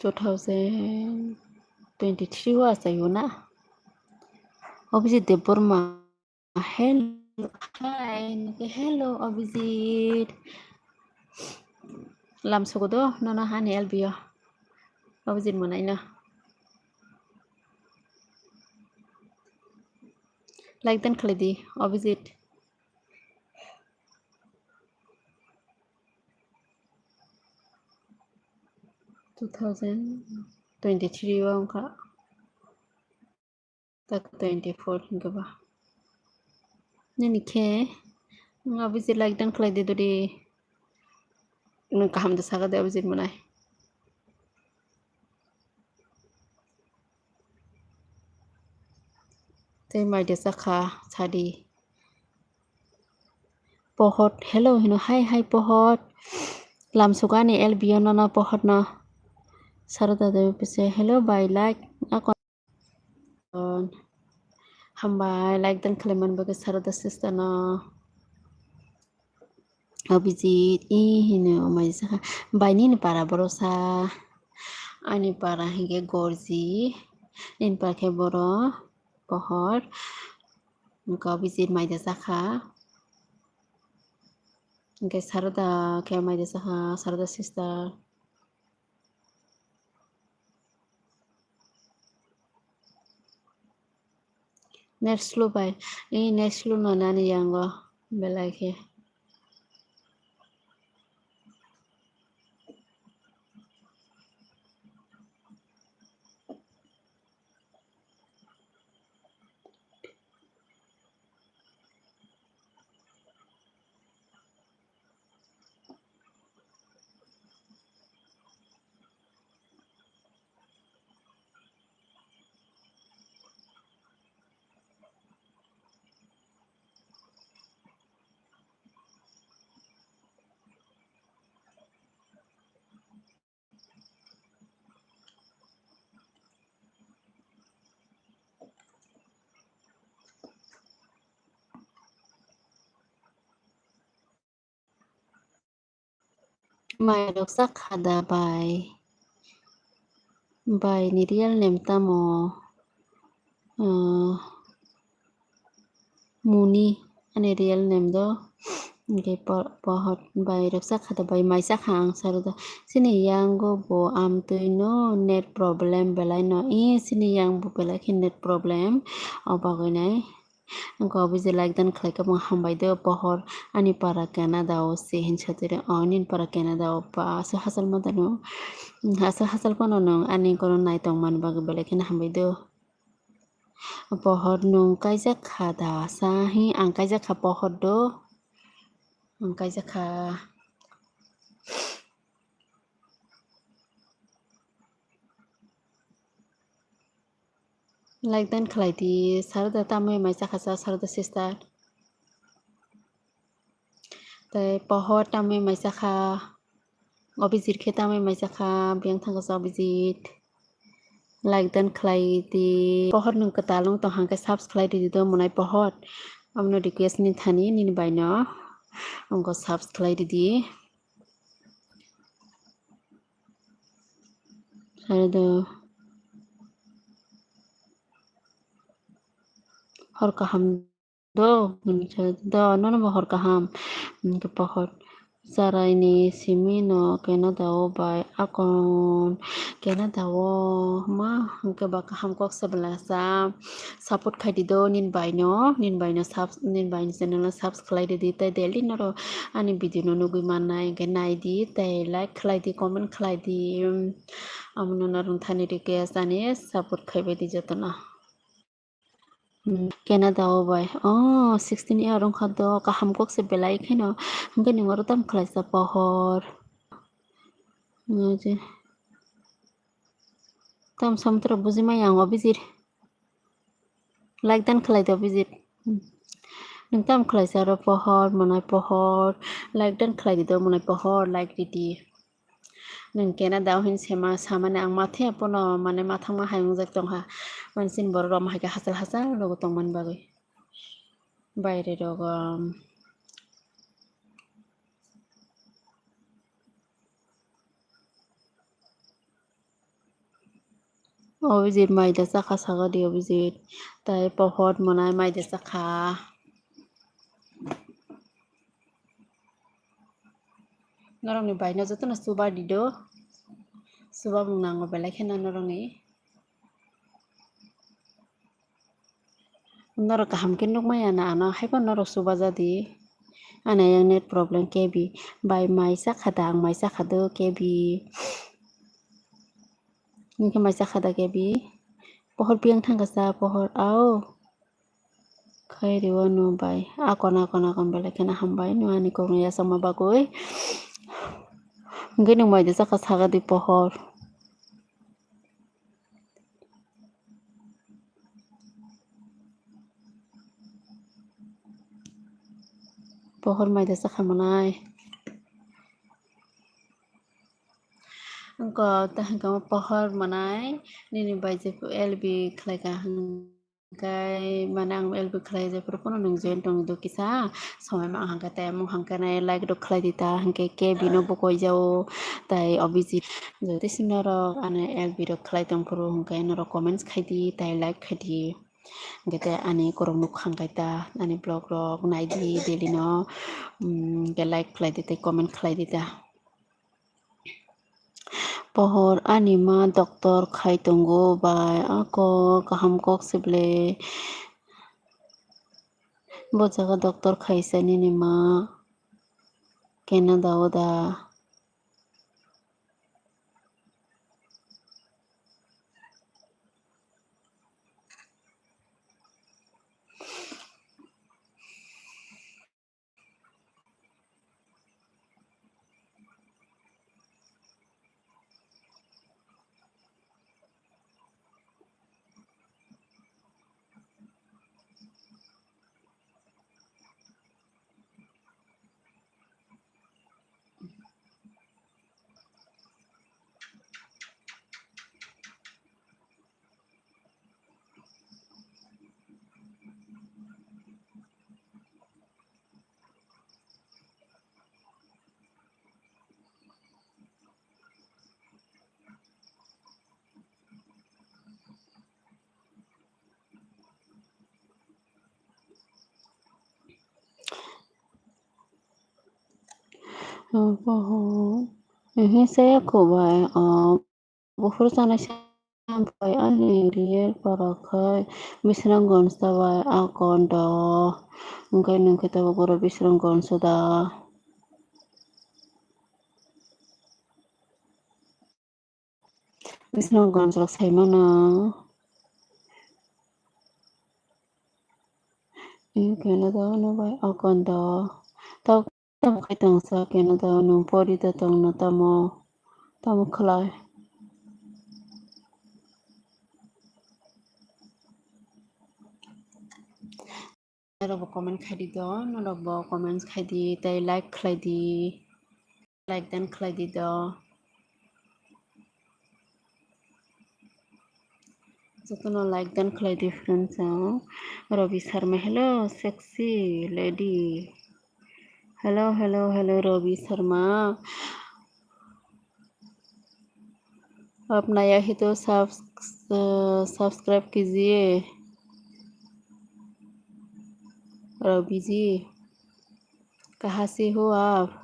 Two thousand twenty-three o achaio na? Abhijit Debbarma. Hello, hi, hello, Abhijit. Lam sugo do, nono hani L B o. Abhijit mwnai no. Like dan khlai di, Abhijit. Two thousand twenty-three o wngkha. Tak twenty-four hwnkhe ba. Nini khe wng Abhijit like dan khlai di dori. Nwng kaham da saka de Abhijit mwnai. Tei mai de chakha sadi. Pohot, hello hino, hi, hi, Pohot. Lam sugani L B o nono Pohot no. Saroda Devi pise, hello, bai, like, akon. Hambai, like dan khlai man bagwi Saroda sister no. Abhijit, i hino, mai sakha, bai nini para borosa. Ani para hinkhe Gorji, nini para khe boro, Pohor. Wngkha Abhijit mai de chakha. Hwnkhe Saroda khe mai de chakha, Saroda sister. Net slow bai, eh, net slow no nani yango belai khe. Mai rok chakha da bai? Bai ni real name tamo? Ah, Muni ani real name do. Hwnkhe po-, pohor bai rok chakha da bai mai chakha ang saro da. Chini yango bo amtwi no net problem belai no. E chini yang bo belai khe net problem. O bagwi nai. Wngkha obo je like dan khlaikha, bo hambai do pohor ani para Canada o se hinsa tere, o nini para Canada o pa aswk hachal ma dano, aswk hachal phano nwng ani kono nai tongmani bagwi belai kheno hambai do. Pohor nwng kaijak kha da sa hi, ang kaijak kha pohor do, ang kaijak kha. Like dan khlai di, Sarada tamwi mai chakha sa, Sarada sister. Tei pohor tamwi mai chakha, Abhijit khe tamwi mai chakha, biyang thangkha sa Abhijit. Like dan khlai di, pohor nwng kwtal wng tong hangkhe subs khlai di do monai pohor. Amno request ni thani nini baino wngkha subs khlai di di. Sarada. Hor kaham do, hwnwi sa do, nono bo hor kaham, hwnkhe pohor. Charaini simi no Canada o bai akon, Canada o ma hwnkhe ba kaham kok se belai sa. Support khai di do nini bai no, nini bai no subs-, nini bai ni channel no subs khlai di di, tei daily norok ani video no nugwi mannai, hwnkhe nai di, tei like khlai di, comment khlai di. Amo no norok thani request ani support khai bai di jotono. Hmm, Canada o bai. Oh, sixteen year wngkha do, kaham kok se belai kheno. Hwnkhe nwng oro tamo khlaisa pohor. Nang je. Tamo samtra buji maya ang Abhijit. Like dan khlai do Abhijit. Hmm. Nwng tamo khlaisa oro pohor, monai pohor. Like dan khlai di do monai pohor, like di di. Nwng Canada o hin sema samani ang mathe pono mane mathangma hai wngjak tongkha. Mane chini borok rok hai khe hachal hachal rogo tongmani bagwi. Baire rogo. Abhijit maida chakha saga di Abhijit. Tai pohor monai maida chakha. Norokni baino jotono chuba di do. Chuba mung nango belai kheno norokni. Norok kaham khe nukmaya na ano, haiphano norok chubaja di. Ani ayang net problem kebi. Bai mai chakha da, ang mai chakha do kebi. Hwnkhe mai chakha da kebi. Pohor biyang thangkha sa, pohor ao. Khairi o no bai. Akon, akon, akon belai kheno hambai. No ani kokno yachakma bagwi. Hwnkhe nwng maida chakha saga di pohor. Pohor maida chakha monai. Wngkha ta hwnkha pohor monai. Nini bai je L B khlaikha hwnkhe mane ang L B khlai je phuru phano nwng join tong do kisa. Somai ma hwnkhe tei omo hwnkhe nai like rok khlai di ta hwnkhe K B no bo koi jao. Tai Abhijit jotoi si norok ani L B rok khlai tong phuru hwnkhe norok comments khai di tai like khai di. Hwnkhe tei ani korok nuk hang kai ta, ani vlog rok nai di daily no, mm, hwnkhe like khlai di tei comment khlai di ta. Pohor ani ma doctor khai tongo bai, ako kaham kok se ble. Bo jaga doctor khaisa nini ma Canada o da. Obo, ehe, saya kho bai, o, buphuru chanai sa Bai ani real borok khai Bisramganj ta bai a kondo. Hwnkhe nwng khe tabuk oro Bisramganj o da. Bisramganj rok sai mano. Hwnkhe no da no bai a kondo. Tok Tamo khai tongsa keno da nwng pori da tongno tamo, tamo khlai. Norokbo comment khai di do, norokbo comments khai di, tei like khlai di, like dan khlai di do. Jotono like dan khlai di friends o. Ravi Sharma, hello sexy lady. Hello, hello, hello Ravi Sharma. आप नया है तो सब्स-, अ, सब्सक्राइब कीजिए। रवि जी, कहाँ से हो आप?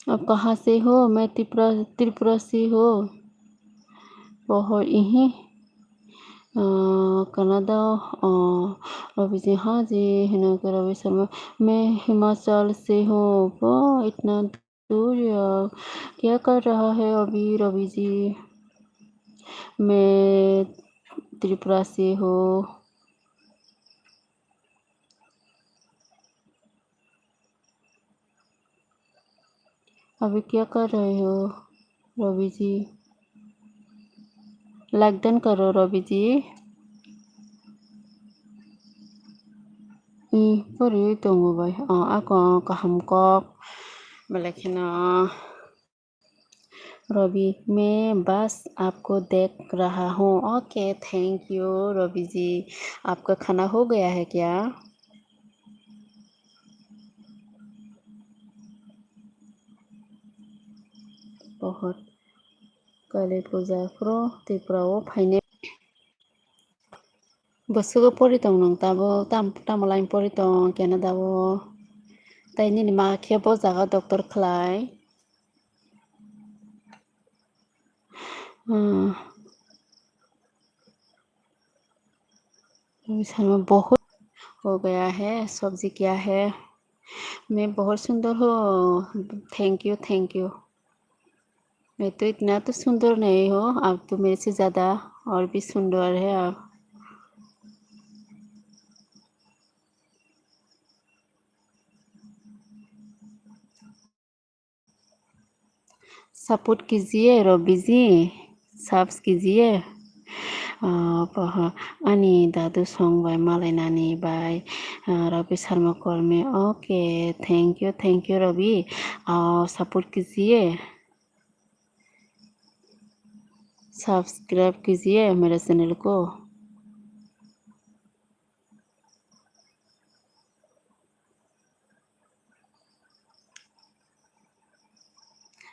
आप कहाँ से हो? मैं त्रिपुरा, त्रिपुरा से हो। बहुत यही, अ, कनाडा, अ, रवि जी, हाँ जी, हिना के रवि शर्मा, मैं हिमाचल से हूँ। वाह, इतना दूर यार, क्या कर रहा है अभी रवि जी? मैं त्रिपुरा से हूँ। अभी क्या कर रहे हो रवि ji? Like dan karo Ravi ji. Hmm, pori tongo bai. Oh, ako kaham kok. Belai kheno. Ravi, मैं बस आपको देख रहा हूँ। Okay, thank you, Ravi ji. आपका खाना हो गया है क्या? बहुत Kali puja phuru Tripura o phainai. Bwswk o pori tong nwng tabuk, tam, tamo line pori tong Canada o. Tai nini ma khe bo jaga doctor khlai. Hmm. Robi Sharma, बहुत हो गया है, सब्जी क्या है? मैं बहुत सुंदर हूँ। Thank you, thank you. मैं तो इतना तो सुंदर नहीं हूँ, आप तो मेरे से ज़्यादा और भी सुंदर है आप। Support kijiye Robi ji, subs kijiye. Ah, poho ani dadu song bai malai nani bai, ah, Robi Sharma Kolmi. Okay, thank you, thank you Robi. Ah, support kijiye. Subscribe kijiye mere channel ko.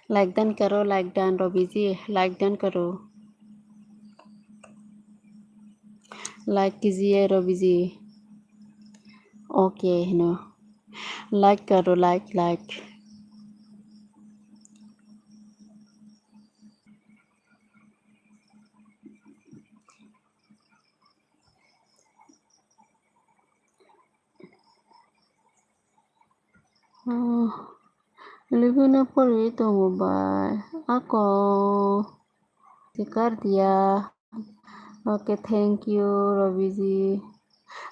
Like dan karo, like dan Robi ji, like dan karo. Like kijiye Robi ji. Okay, no. Like karo, like, like. Hmm, luguna pori tongo bai. Ako tikar diya. Okay, thank you, Robi ji.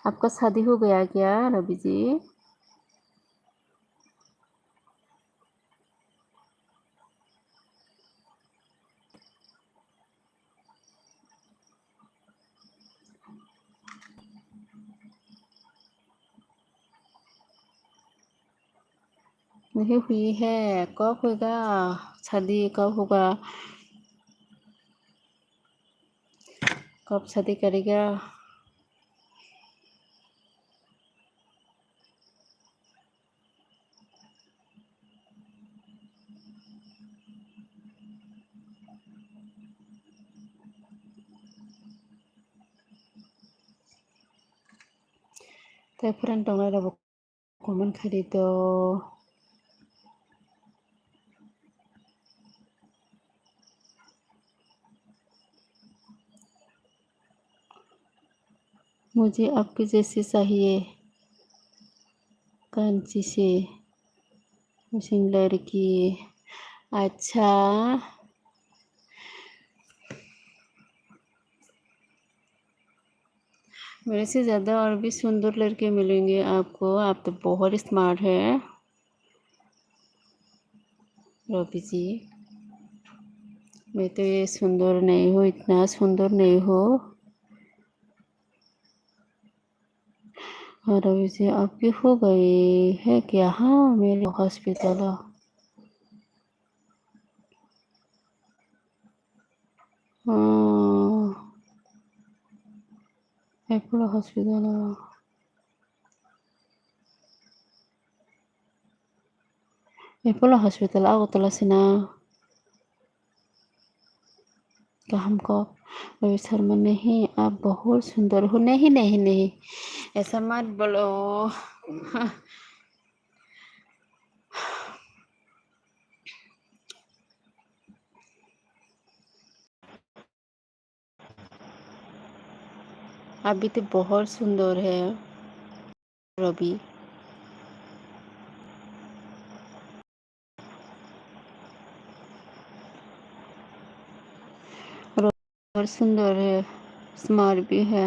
आपका शादी हो गया क्या, रवि ji? Nahi hui hai, kok hui ga, sadi kok hui ga, kok sadi kari ga. Tei friend tongnai rok bo comment khai di to. मुझे आपके जैसी चाहिए, कौन सी से, मुस्लिम लड़की। अच्छा। मेरे से ज़्यादा और भी सुंदर लड़के मिलेंगे आपको, आप तो बहुत स्मार्ट है रवि जी। मैं तो ये सुंदर नहीं हूँ, इतना सुंदर नहीं हूँ। और रवि जी, आपकी हो गई है क्या? हाँ, मेरे hospital. Oh, Apollo Hospital. Apollo Hospital Agartala sina. Kaham kok. Rohit Sharma, नहीं, आप बहुत सुंदर हो। नहीं, नहीं, नहीं, ऐसा मत बोलो। आप भी तो बहुत सुंदर है, रवि। बहुत सुंदर है, स्मार्ट भी है।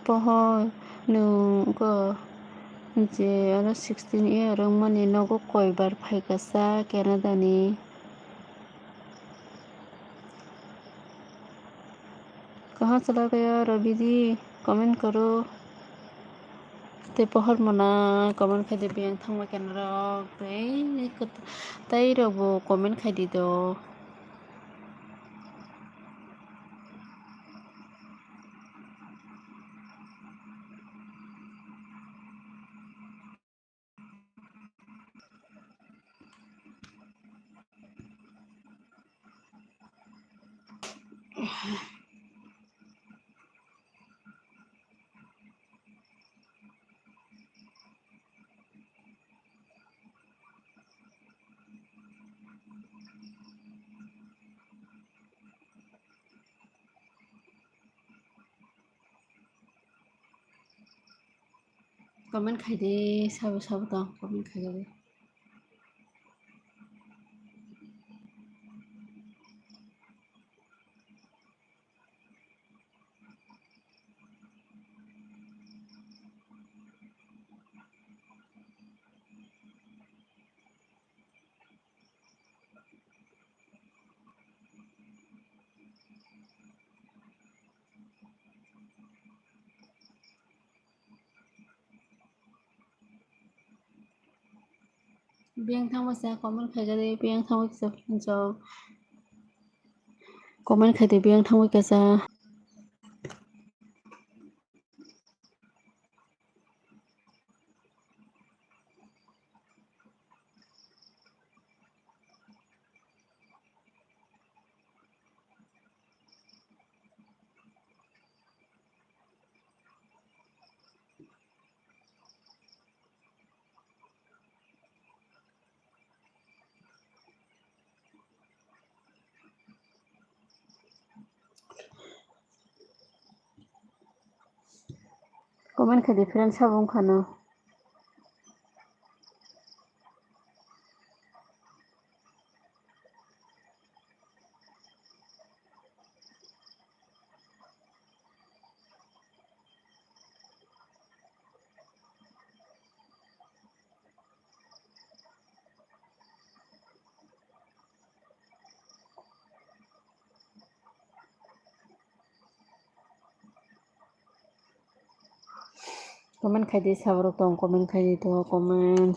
Pohor, nwng khe je ano sixteen year wngmani nogo koibar phaikha sa Canada ni. Kaha chala gaya Ravi ji, comment karo. Tei pohor mona comment khai di, biyang thangma kena rok tei, tei rok bo comment khai di do. Comment khai di, sabo sabo tong, comment khai di. Biyang thangma sa comment khaijadi, biyang thangwi kisa punjo. Comment khaidi, biyang thangwi kisa. Comment khe different sabo wngkha no. Comment khaidi, saborok tong, comment khaidi to, comment.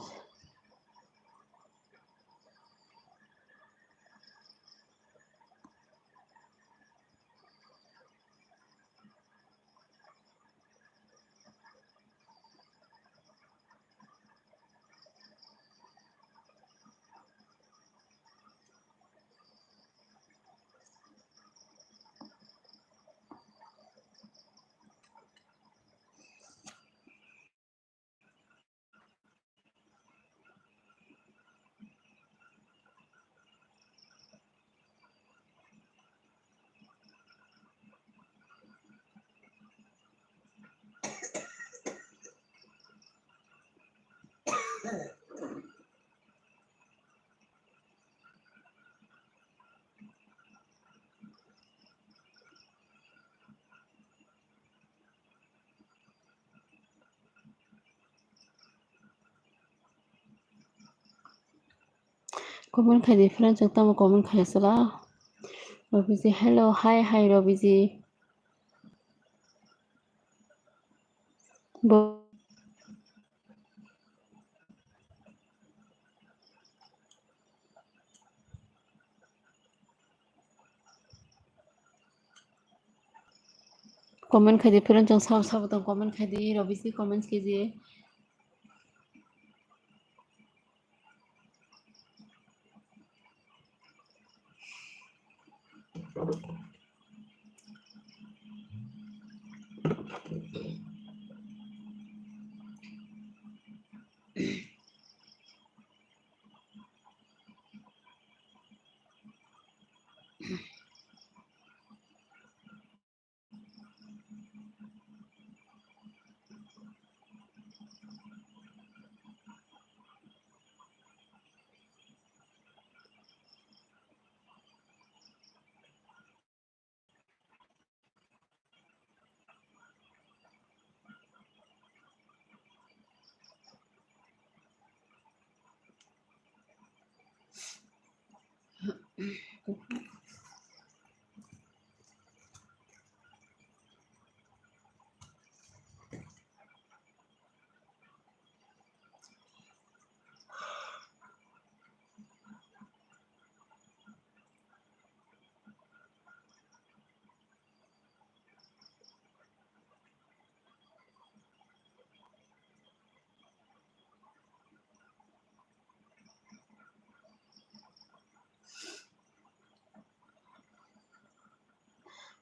Comment khaidi friends, ang tamo comment khaya sala. Robiji, hello, hi, hi, Robiji. Bo- Comment khaidi, friend, chwng sabo sabo tong, comment khaidi, Robiji, comments khaidi.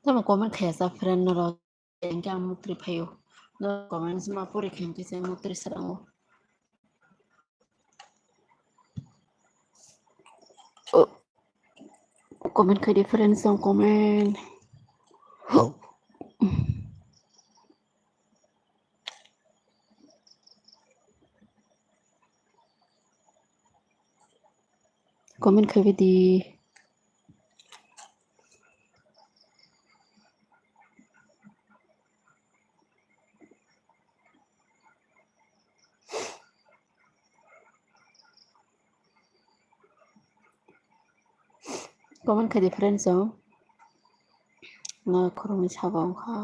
Tamo comment khaya sa friend norok, hingke ang muktrwi phaio. Norok comments ma pori khe hingke se muktrwi srango. Oh. Comment khaidi friends, ang comment. Comment khaidi. Comment khaidi friends, o na khoroknwi sabo wngkha,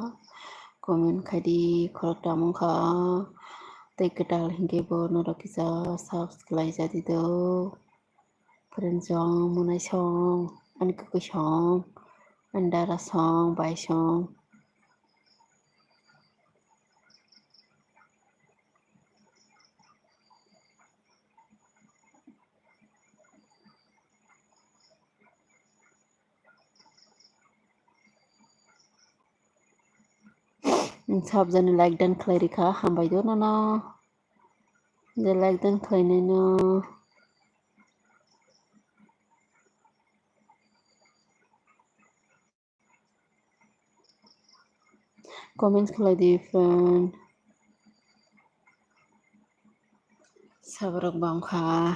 comment khaidi khoroktham wngkha, tei kwtal hinkhe bo norok kisa subscribe jadi do. Friends song, monai song, ani kwkwi song, ani dara song, bai song. Sabjani like dan khlai rikha, hambai do nono. Je like dan khlainai no. Comments khlai di friend. Saborok bangkha.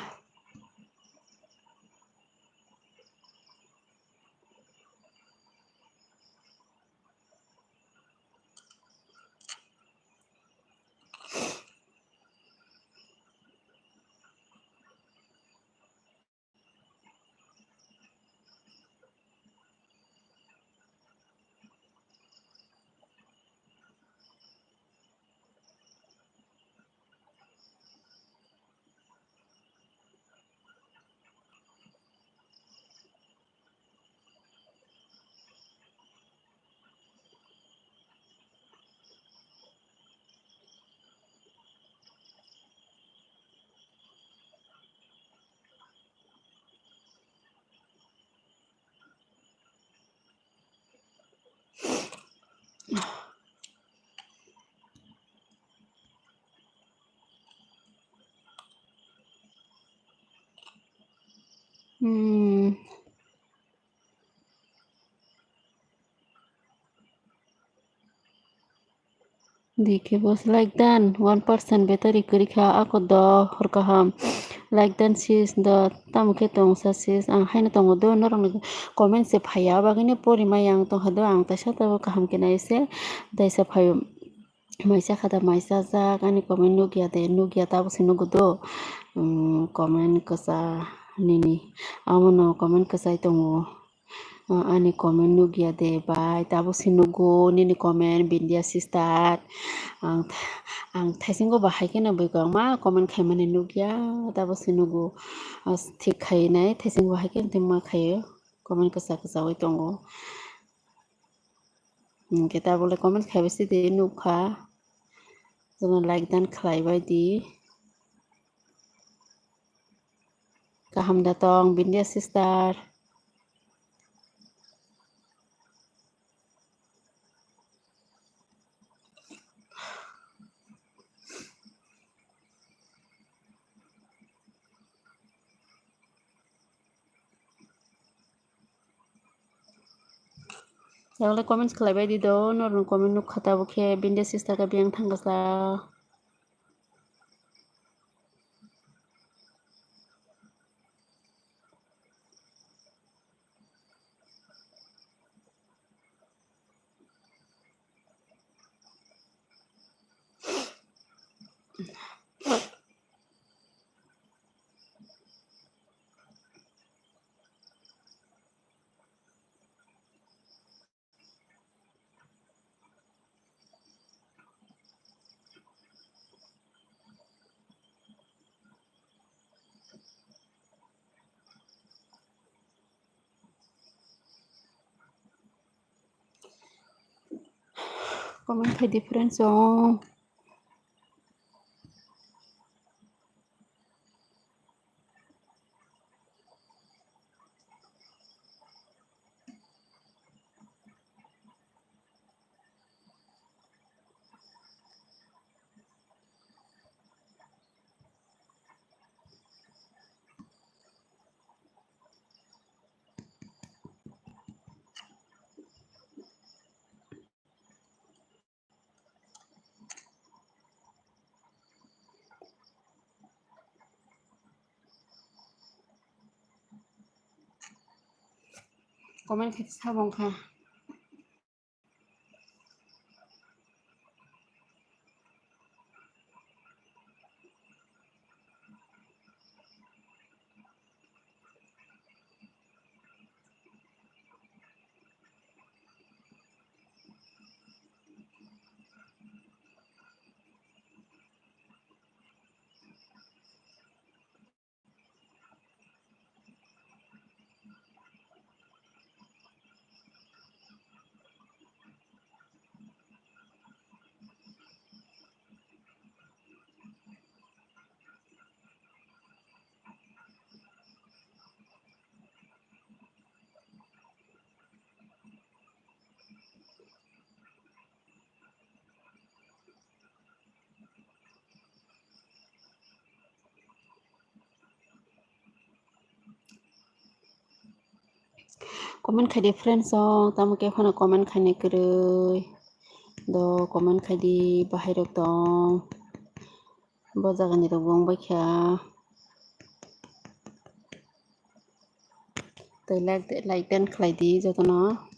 D K boss, like dan, one percent battery kwrwi kha, ako do hor kaham. Like dan sis do, tamo khe tong sa sis, ang haino tongo do, norokni comment se phaiya, bagwino pori maya ang tongkha do, ang taisa tabuk kaham khe nai se, taisa phaio, maisa kha da maisa jak, ani comment nukya de, nukya tabuk se nugo do, um, comment kwsa nini, amono comment kwsai tongo. Ah, ani comment nukya de bai, tabuk se nugo nini comment, Bindia sister. Ang, ang thaisingo bahai kheno bai kwbangma comment khaimani nukya, tabuk se nugo. Ah, thik khai nai, thaisingo bahai kheno tongma khaio, comment kwsa kwsaui tongo. Hwnkhe tabuk le comment khaibai se de nukha, jono like dan khlaibai di. Kaham da tong, Bindia sister? Yagle comments khlaibai di do, norokni comment nukha tabuk khe, Bindia sister khe biyang thangkha sa. Comment khai di friends o. Comment khai sa bongkha. Comment khai di friends o, tamo khe phano comment khainai kwrwi. Do comment khai di, bahai rok tong. Bo jaga ni rok bo wng bai kha. Tei like, like dan khlai di jotono.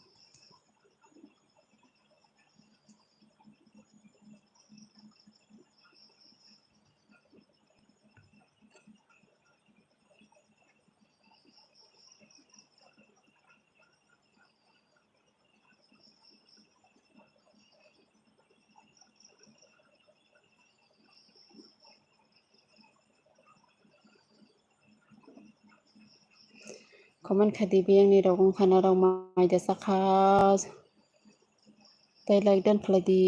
Comment khai di, biyang ni rok wngkha norok mai da sakha. Tei like dan khlai di.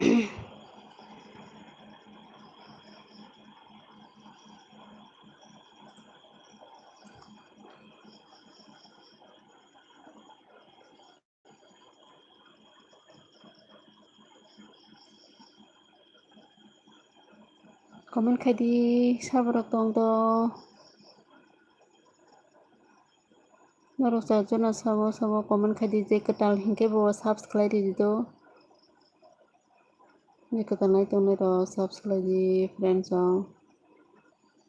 Comment khai di, saborok tong do. Norok char jona sabo sabo comment khai di, je kwtal hinkhe bo subscribe khlai ridi do. Je kwtal nai tongnai rok subscribe di friends rok.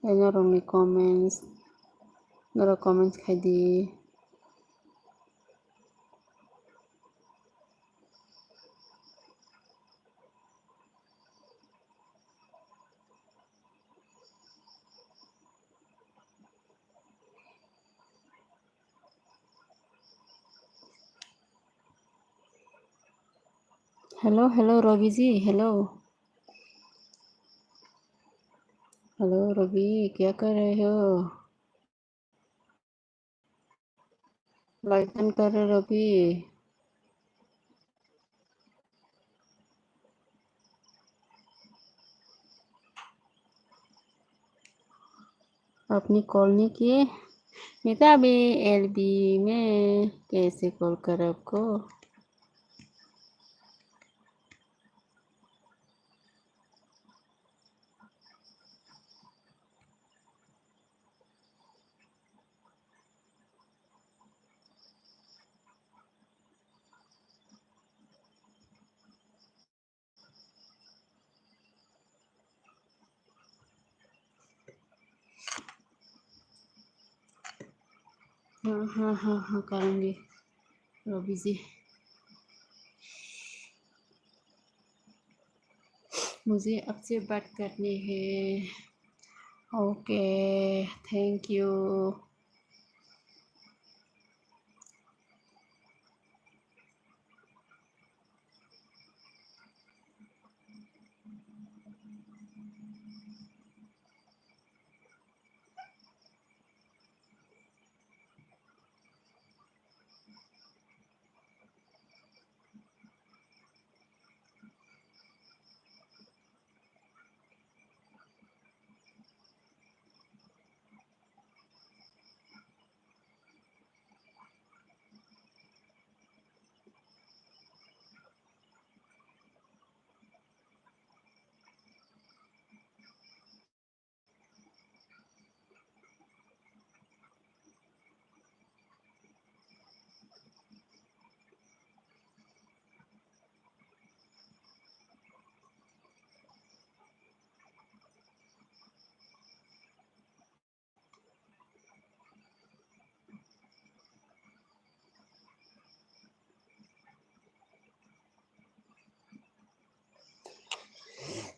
Tei norokni comments, norok comments khai di. Hello, hello, Robi ji, hello. Hello, Robi, kya kar rahe ho? Like done karo, Robi. आपने कॉल नहीं किए, मैं तो अभी एलबी में कैसे कॉल कर आपको? हाँ, हाँ, हाँ, हाँ, करूँगी, रवि जी। मुझे आपसे बात करनी है। Okay, thank you।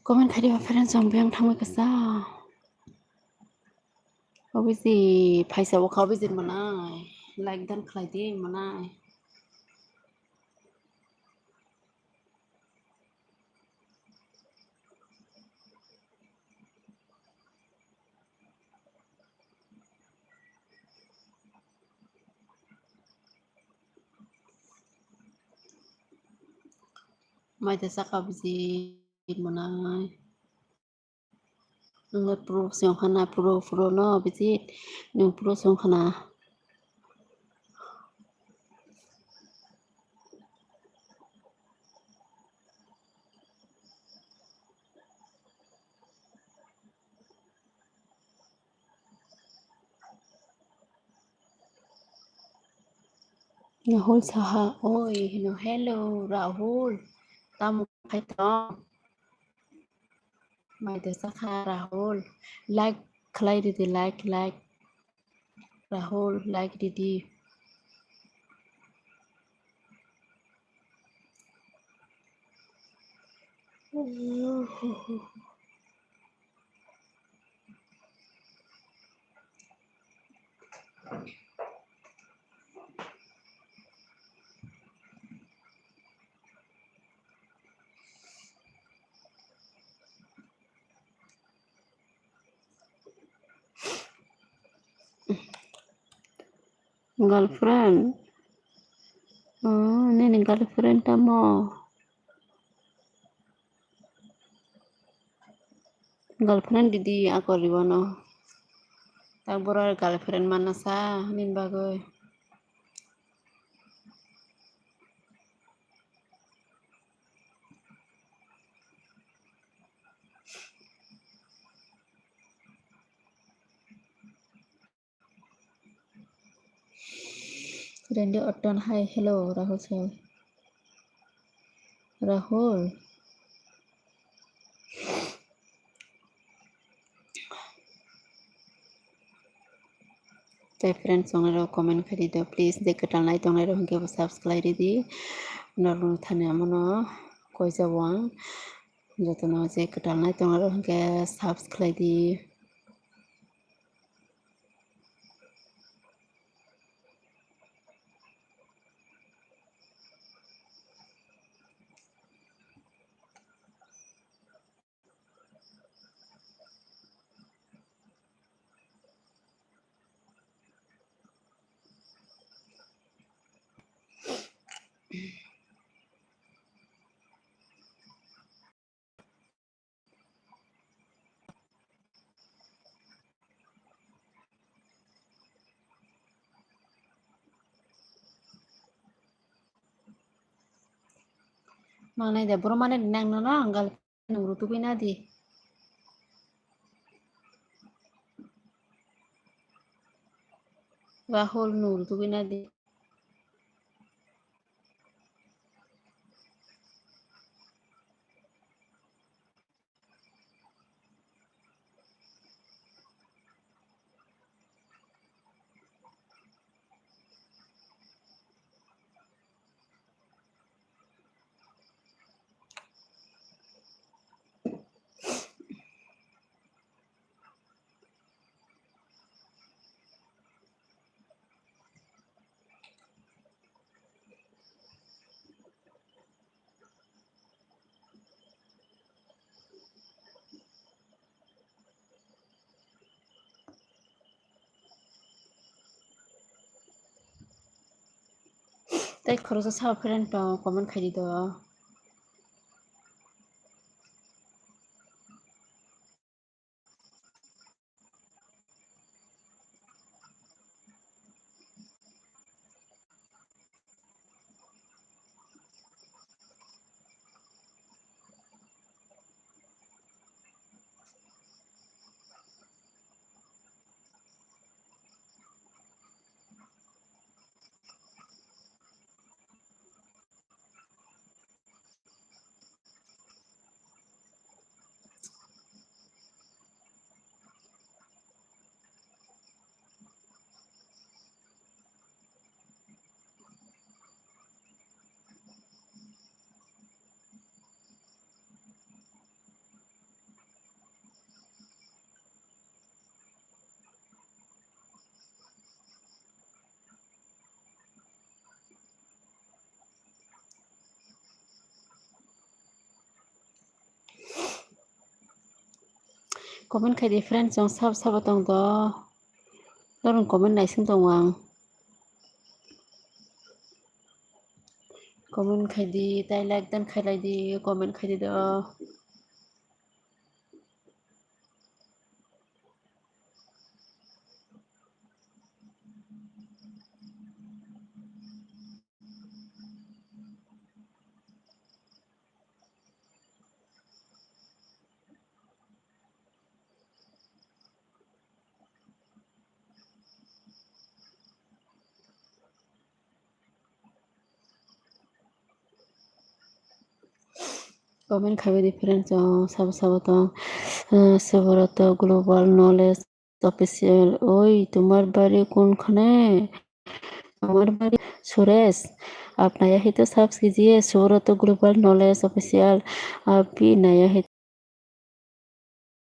Comment khai diba friends, ang biyang thangwi kasa. Obisi phaisa o kha, obisi manai. Like dan khlai di manai. Mai ta saka bisi manai. Nwng pro song khana, pro, pro no bisi nwng pro song khana. Rahul Saha, oi, hino, hello, Rahul, tamo khai tong? Mai ta sakha, Rahul, like khlai ridi, like, like, Rahul, like ridi. Girlfriend? Oh, nini girlfriend tamo? Girlfriend didi akori bono. Tak boro girlfriend mana sa nini bagwi. Rende Orton, hi, hello, Rahul sir. Rahul. Tei friends, tongnai rok comment khai di do, please. Je kwtal nai tongnai rok hwnkhe bo subscribe ridi. Norok thani amono koijabo ang. Jotono je kwtal nai tongnai rok hwnkhe subscribe di. Mangnai de, boro mane nang nono ang gal nung rutugwi nadi. Rahul nung rutugwi nadi. Tei khoroksa sabo friend tong comment khai di do. Comment khai di friends, chwng sabo sabo tong do. Norok comment naising tongo ang. Comment khai di, tei like dan khai lai di, comment khai di do. Comment khai di friends, oh, sabo sabo tong, eh, Subrata Global Knowledge Official, oi, tumar bari kunkhane? Amar bari Suresh, aap naya hai to subs kijiye, Subrata Global Knowledge Official, aap bhi naya hai.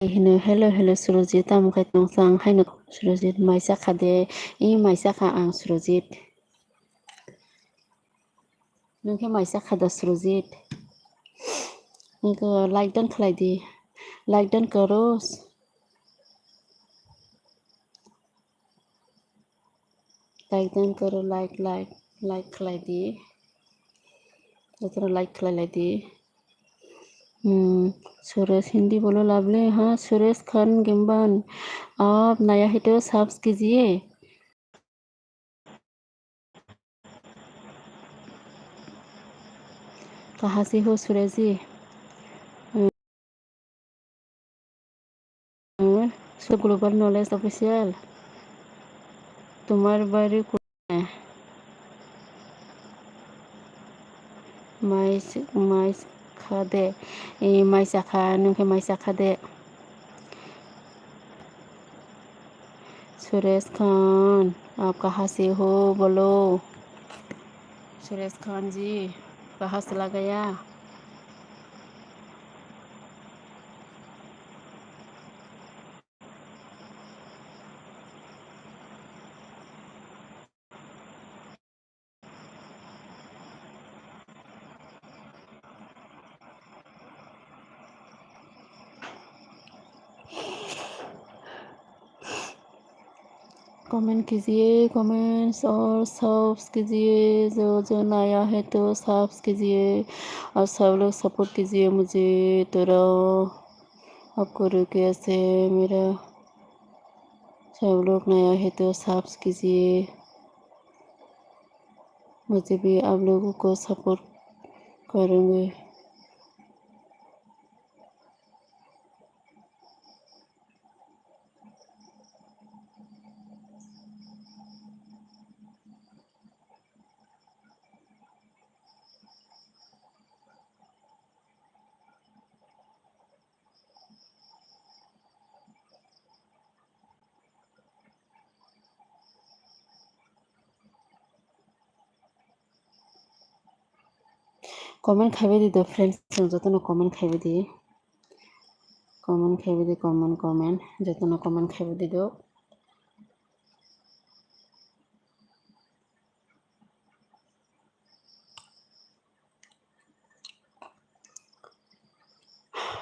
Hino, hello, hello, Surojit, tamo khai tong sang, haino Surojit, maisa kha de, i maisa kha ang Surojit. Nwng khe maisa kha da Surojit. Nwng khe like dan khlai di, like dan karo. Like dan karo, like, like, like khlai di. Jotono like khlai lai di. Hmm, Suresh Hindi bolo lovely, ha, Suresh Khan Gimban, aap naya hai to subs kijiye. Kahan se ho Suresh ji? Hmm, so Global Knowledge Official, tumar bari ko-, eh. Mais, mais kha de. Eh, mais kha, nwng khe mais kha de. Suresh Khan, aap kahan se ho, bolo? Suresh Khan ji, kahan se lagaya? Comment कीजिए, comments और subs कीजिए, जो जो नया है तो subs कीजिए और सब लोग support कीजिए मुझे। तो रहो, आपको रुके से मेरा, सब लोग नया है तो subs कीजिए, मुझे भी आप लोगों को support करेंगे। Comment khaibai di do friends, chwng jotono comment khaibai di. Comment khaibai di, comment, comment. Jotono comment khaibai di do.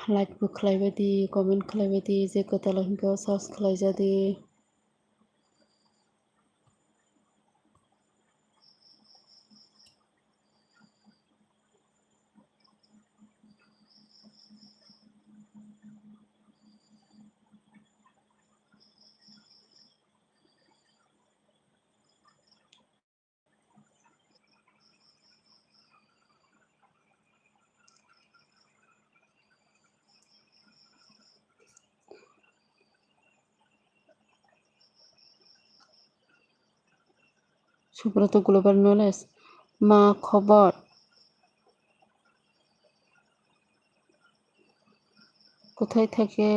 Like bo khlaibai di, comment khlaibai di, je kwtal hwnkhe o search khlaijadi. Subrata Global Knowledge, ma khobor? কোথায় থাকে?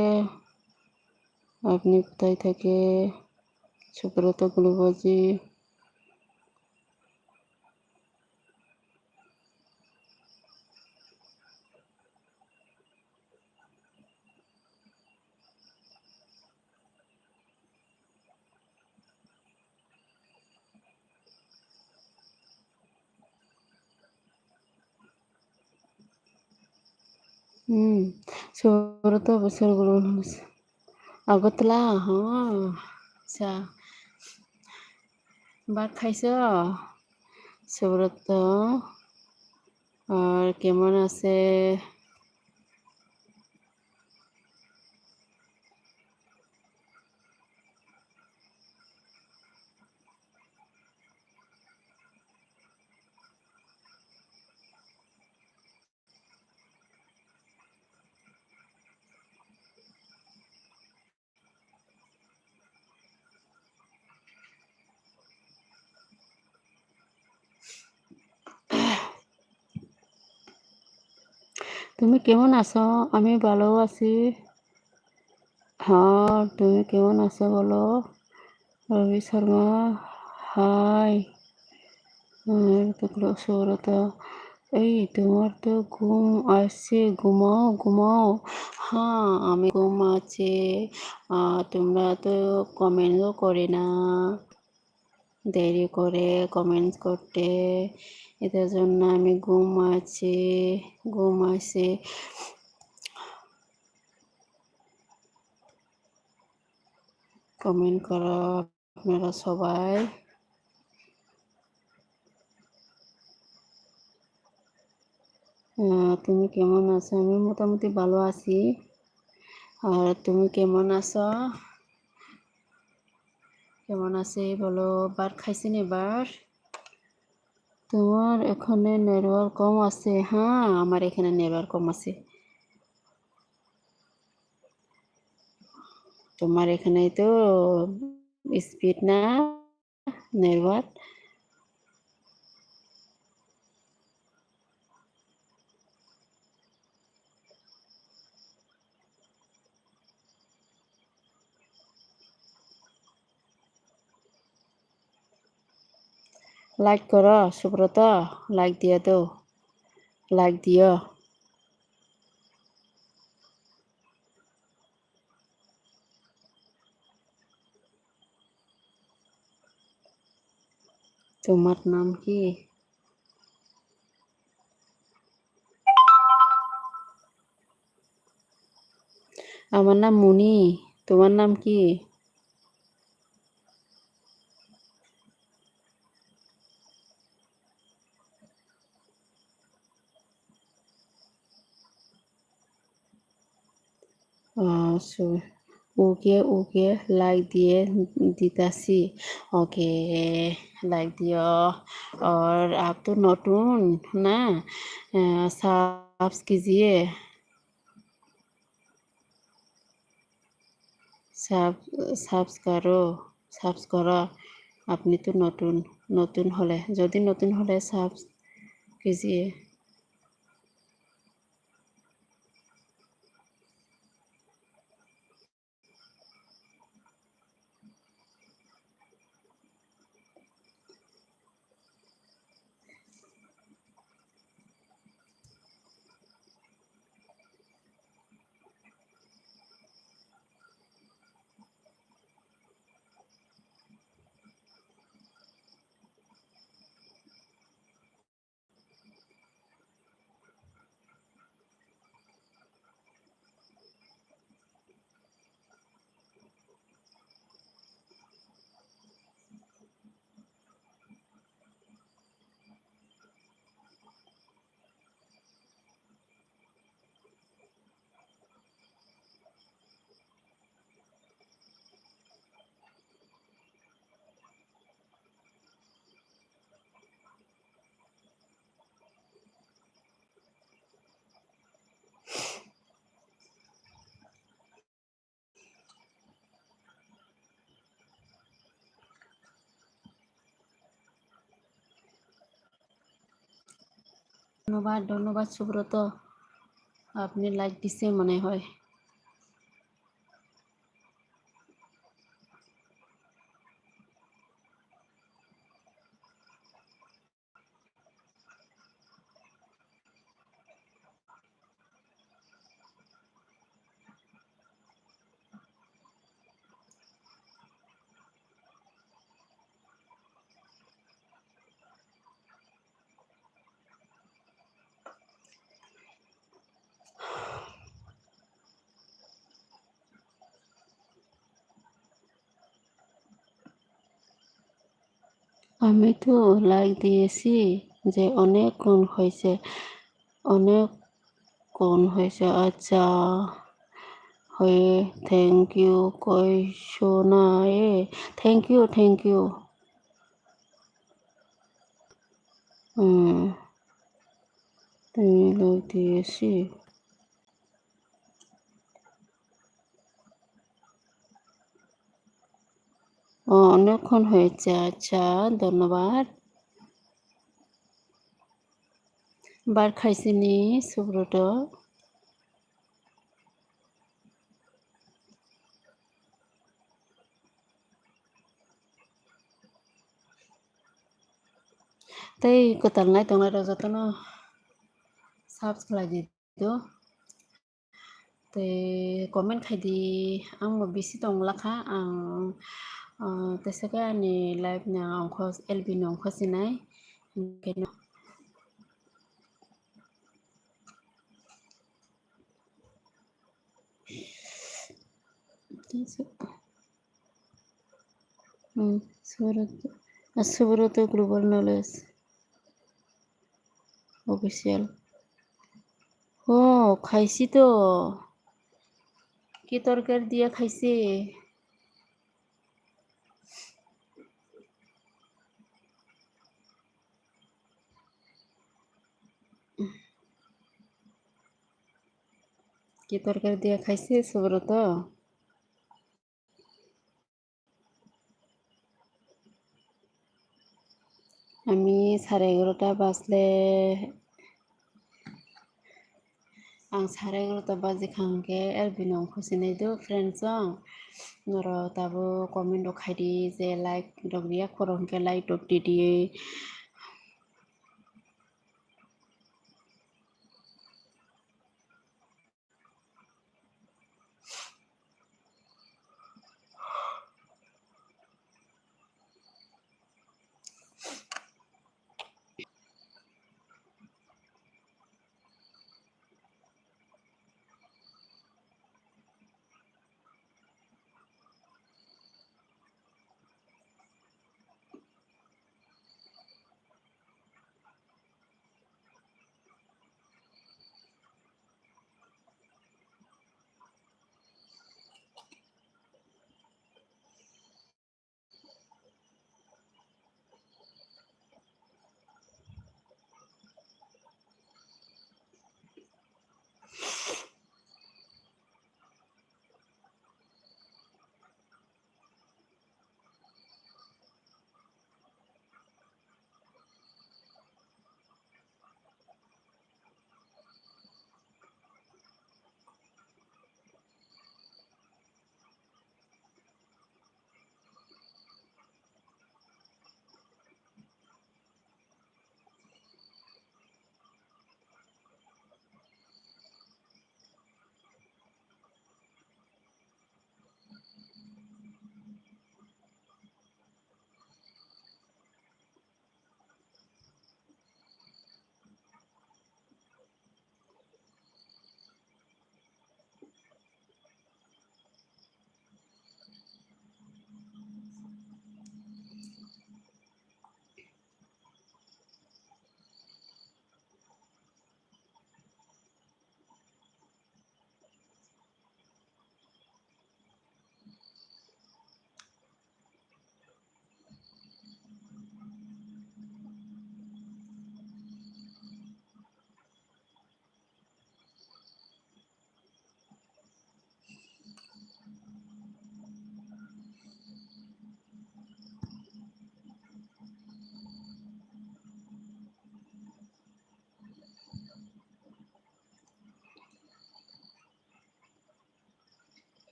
আপনি কোথায় থাকে? Subrata Global ji. Hmm, Subrata bwswk Global Knowledge. Agartala, ha, acha. Bak khaiso, Subrata, ar kemon ase? তুমি কেমন আছো? আমি ভালো আছি। হ্যাঁ, তুমি কেমন আছো বলো? রবি শর্মা, হাই। আর তো কোনো সুব্রত, এই তোমার তো ঘুম আসছে, ঘুমাও, ঘুমাও। হ্যাঁ, আমি ঘুম আছে। আহ, তোমরা তো কমেন্টও করে না, দেরি করে কমেন্টস করতে, এটার জন্য আমি ঘুম আছে, ঘুম আছে। কমেন্ট করো আপনারা সবাই। আহ, তুমি কেমন আছো? আমি মোটামুটি ভালো আছি। আর তুমি কেমন আছো? কেমন আছে বলো? ভাত খাইছেন এবার? তোমার এখানে নেটওয়ার্ক কম আছে? হ্যাঁ, আমার এখানে নেটওয়ার্ক কম আছে। তোমার এখানে তো স্পিড না নেটওয়ার্ক। লাইক করো সুব্রত, লাইক দিয়ে দাও, লাইক দিও। তোমার নাম কি? আমার নাম মুনি। তোমার নাম কি? আহ, so, ওকে, ওকে, লাইক দিয়ে দিতাছি। ওকে, লাইক দিও। আর আপ তো নতুন না, আহ, সাবস কিজিয়ে। সাব-, সাবস করো, সাবস করো। আপনি তো নতুন, নতুন হলে, যদি নতুন হলে সাবস কিজিয়ে। ধন্যবাদ, ধন্যবাদ সুব্রত, আপনি লাইক দিছে মনে হয়। আমি তো লাইক দিয়েছি যে অনেকক্ষণ হয়েছে, অনেকক্ষণ হয়েছে। আচ্ছা, হয়ে thank you কইছো না? এ, thank you, thank you। হুম, তুমি লাইক দিয়েছি। ও, অনেকক্ষণ হয়েছে। আচ্ছা, ধন্যবাদ। বার খাইছিনি Subrata? Tei kwtal nai tongnai rok jotono subscribe khlai di do. Tei comment khai di, ang bo bisi tong lakha, ang, ah, teisa khe ani live ni ang ongkho, L B ni ongkho sinai. Hinkhe no. Hmm, Subrata, ah, Subrata Global Knowledge Official. Oh, khaisi to. Kitor kar diya khaisi. Kitor kar diya khaisi subroto. Ami sare egarota bajle, ang sare egarota baji kha hwnkhe L B no ongkho sinai do friends song. Norok tabuk comment rok khai di je like rok riya khoro hwnkhe like rok di di.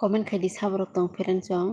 Comment khai di, saborok tong phereng chong.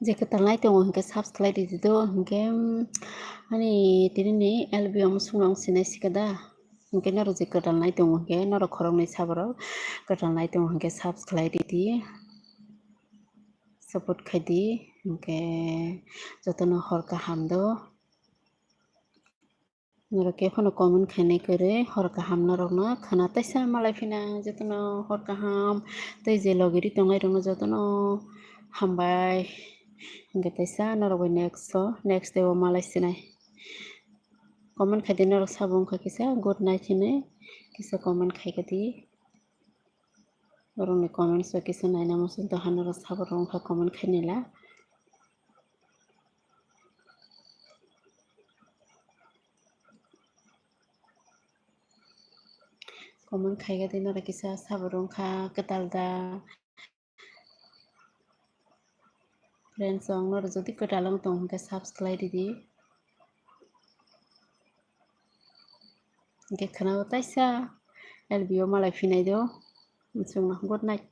Je kwtal nai tongo hwnkhe subscribe rwdi do, hwnkhe, mm, ani tini ni L B omo swngnang sinai sika da, hwnkhe norok je kwtal nai tongo hwnkhe norok khoroknwi saborok kwtal nai tongo hwnkhe subscribe rwdi, support khaidi, hwnkhe jotono hor kaham do. Norok khe phano comment khainai kwrwi, hor kaham norokno khwna taisa malai phina jotono hor kaham, tei je logi ri tongnai rokno jotono hambai. Hwnkhe taisa norok bai next o, next day o malai sinai. Comment khaidi norok sabo wngkha kisa good night hinwi, kisa comment khaikha di. Borokni comments o kisa naina muchung tongkha, norok sabo rok wngkha comment khainai la. Comment khaikha di norok kisa sabo rok wngkha kwtal da. Friends, ang norok jodi kwtal wng tong hwnkhe subscribe ridi. Hwnkhe khwnao taisa L B o malai phinai do. Muchungno good night.